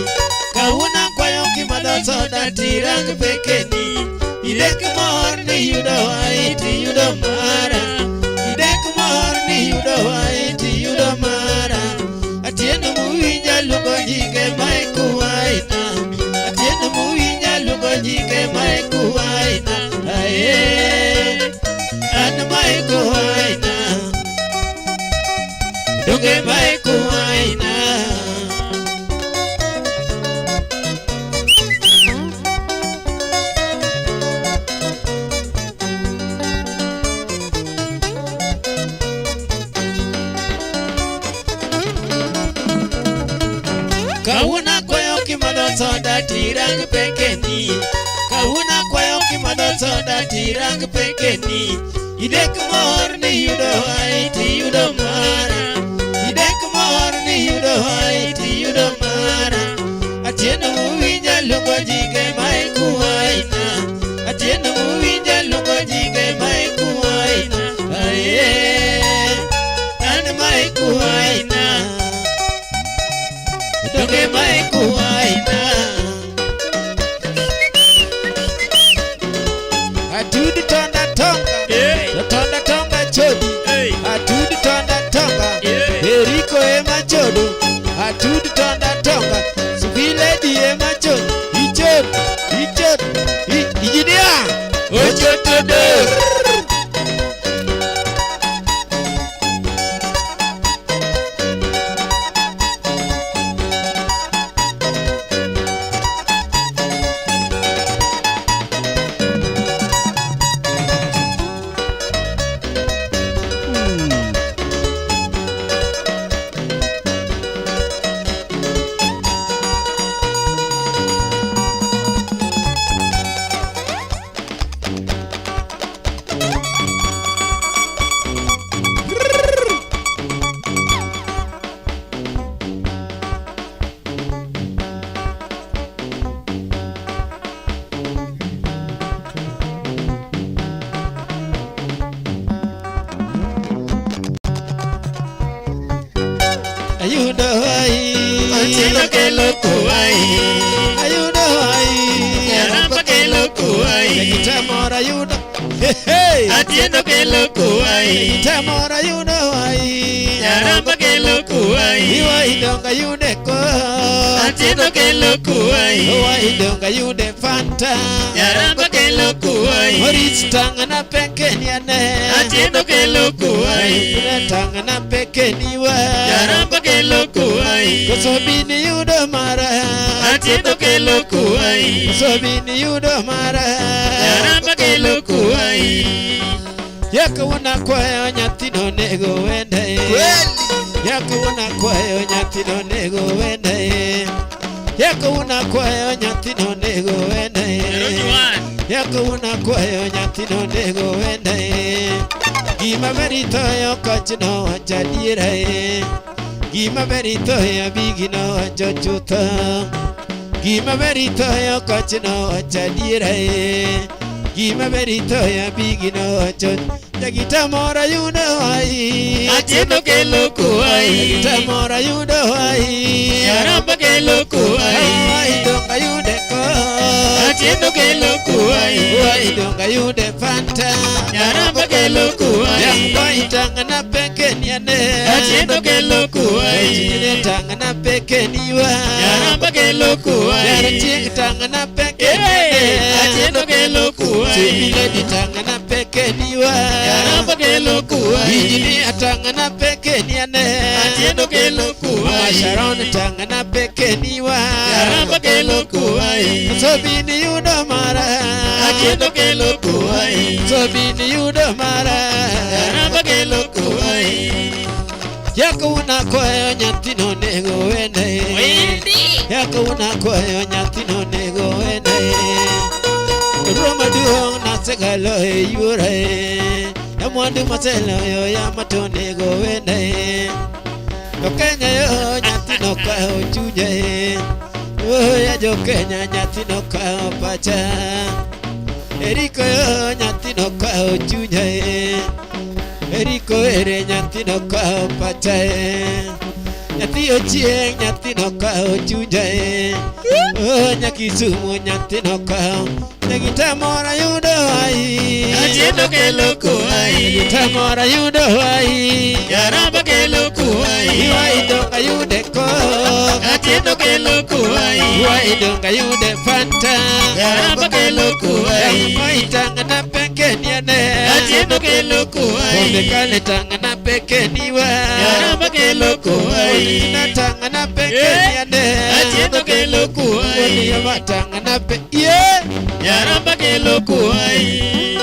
Kawuono akwayo kimadho soda tirang pekeni. Idek mor ni yudo wai tiyudo mara. Idek mor ni yudo wai tiyudo mara. Atieno muwinja luongo nyinge maekuwaina. Atieno muwinja luongo nyinge maekuwaina. Aye, an maekuwaina. Donge maekuwaina. Kawuono akwayo kimadho soda tirang pekeni. Kawuono akwayo kimadho soda tirang pekeni. Idek mor ni yudo wai tiyudo mara. Idek mor ni yudo wai tiyudo mara. Atieno muwinja luongo nyinge maekuwaina. Atieno muwinja luongo nyinge maekuwaina. Aye, an maekuwaina. Donge maekuwaina. Atudi tonda tonga. Hey. Tonda tonga chodi. Hey. Atudi tonda tonga. Yeah. Eriko ema chodo. Atudi tonda tonga. Subile di ema chodo. Ichod. Ichod. Ijidia. Ochotodo. Ayudo wai. Otieno kelo kuwai. Ayudo wai. Nyaramba kelo kuwai. Kitamora ayudo. Hey, hey. Atieno kelo kuwai. Kitamora ayudo wai. Nyaramba kelo kuwai. Iwa idonga yude ko. Atieno kelo kuwai. Iwa idonga yude fanta. Nyaramba kelo kuwai. Oris tangana pekeni ane. Atieno kelo kuwai. Tangana pekeni wa. Nyaramba kelo kuwai. Koso bini yudo mara. Atieno kelo kuwai. Koso bini yudo mara. Nyaramba kelo kuwai. Yako una kwayo nyathino nego wende. Yako una kwayo nyathino nego wende. Yako una kwayo nyathino nego wende. Yako una kwayo nyathino nego wende. Gima ber ithoyo koch nowacho adiera e. Gima ber ithoyo abigi nowacho chutho. Gima ber ithoyo koch nowacho adiera e. Gima ber ithoyo abigi nowacho. Jagita moro yudo wai. Atieno kelo kuwai. Jagita moro yudo wai. Nyaramba kelo kuwai. Wai donga yude ko. Atieno kelo kuwai. Wai donga yude fanta. Nyaramba kelo kuwai. Yangoi tangana pekeni ane. Atieno kelo kuwai. Chine tangana pekeni wa. Nyaramba kelo kuwai. Yar tangana pekeni ane. Atieno kelo kuwai. Chimile tangana pekeni wa. Nyaramba kelo kuwai. Injini atangana pekeni ane. Atieno kelo kuwai. Mama Sharon tang'na pekeniwa. Garamba kelo kuwai. Sobini yudo mara. Achiendo kelo kuwai. Sobini yudo mara. Garamba kelo kuwai. Yako unakwayo nyathino nego wende. Yako unakwayo nyathino nego wende. Ruo maduong' nasegalo e yore. Ya mwandu maseloyo ya mato nego wende. Jo Kenya yo nyathino kawo chunye. Oh ya jo Kenya nyathino kawo pacha. Eriko yo nyathino kawo chunye. Eriko ere nyathino kawo pacha. Nyathi ochieng' nyathino kawo chunye. Oh nyakisumu nyathino kawo. Negitamora yudo ai. Achiendo kelo kuwai. Negitamora yudo ai. Garamba kelo kuwai. Iwai donga yude ko. Achiendo kelo kuwai. Iwai donga yude fanta. Garamba kelo kuwai. Moi tangana pekeniane. Achiendo kelo kuwai. Kombe kale tangana pekeniwa. Garamba kelo kuwai. Na tangana pekeniane. Achiendo kelo kuwai. Woni tangana pe. Yeah. Yaramba kelo kuwai.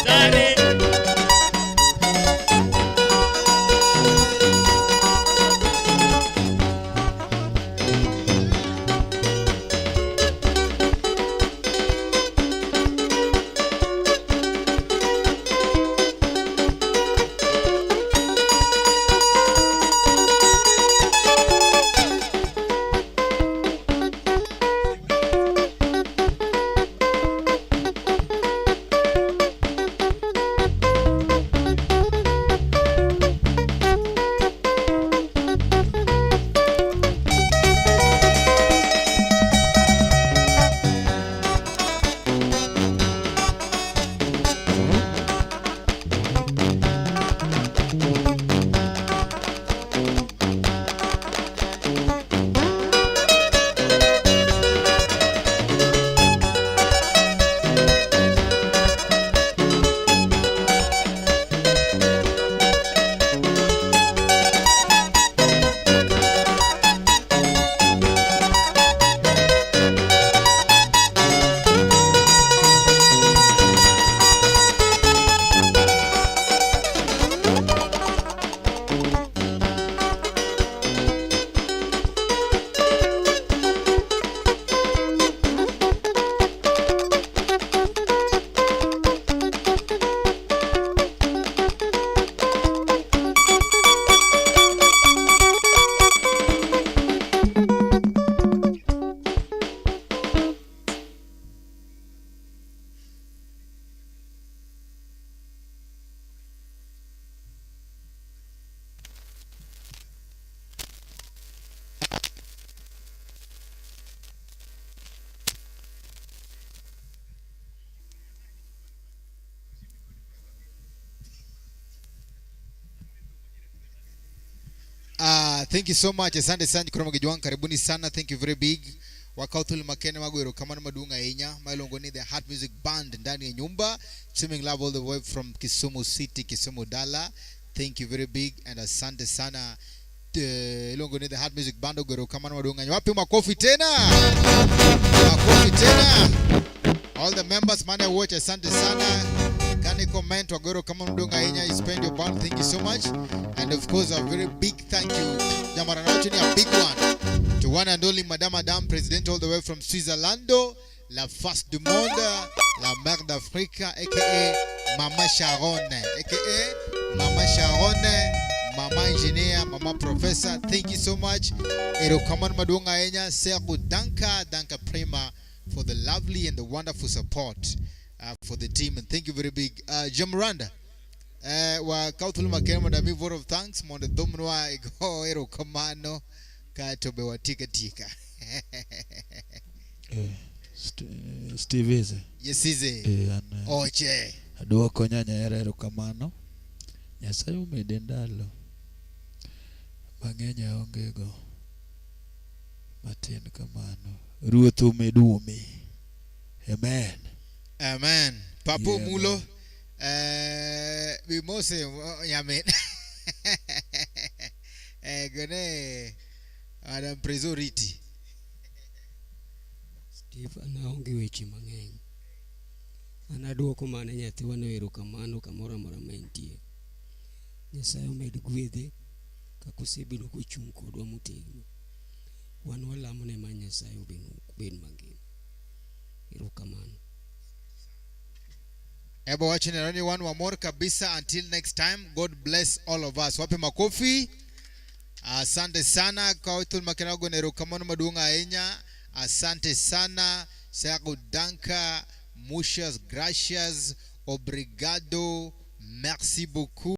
Sare. Thank you so much. Asante sana Kuromo Gijwang, karibuni sana. Thank you very big. Wakauthul makene mago erokamano maduong' ahinya ma iluongo ni The Heart Music Band ndani ya nyumba streaming live all the way from Kisumu City, Kisumu Dala. Thank you very big and asante sana. Iluongo ni The Heart Music Band ogo erokamano maduong' ahinya. Wapi makofi tena? Makofi tena. All the members mane watch, asante sana. Kani comment wago erokamano maduong' ahinya. You spend your band, thank you so much. And of course a very big thank you. Jamarana wacho ni a big one. To one and only Madame Adam, President all the way from Switzerland, la face du monde, la mère d'Afrique, aka Mama Sharon, aka Mama Sharon, Mama Engineer, Mama Professor. Thank you so much. Erokamano maduong' ahinya, Seku Danka, Danka Prima, for the lovely and the wonderful support for the team. And thank you very big. Jamranda. Wa kauthulu makene mondo ami vote of thanks mondo dhumnwa igo erokamano kato be watika tika. Steve Ize. Yes, Ize. An, Oche. Aduoko nyanya hera erokamano. Nyasaye omede ndalo. Mang'eny aonge go. Matin kamano. Ruoth omed umi. Amen. Amen. Papo Yeah, Mulo. Bimose nyamin. Gone Madam Prezo Riti. Steve, an aonge weche mang'eny. An aduoko mana nyathiwa no erokamano kamoro amora ma entie. Nyasaye omed gwedhe kaka osebedo kochung' kodwa motegno. Wan walamone ma Nyasaye obed mangima. Erokamano. Ebo wacho ni wan wamor kabisa. Until next time, God bless all of us. Wape makofi. Asante sana kwa thul makena go erokamano maduong' ahinya. Asante sana. Seago danka, muchas gracias, obrigado, merci beaucoup.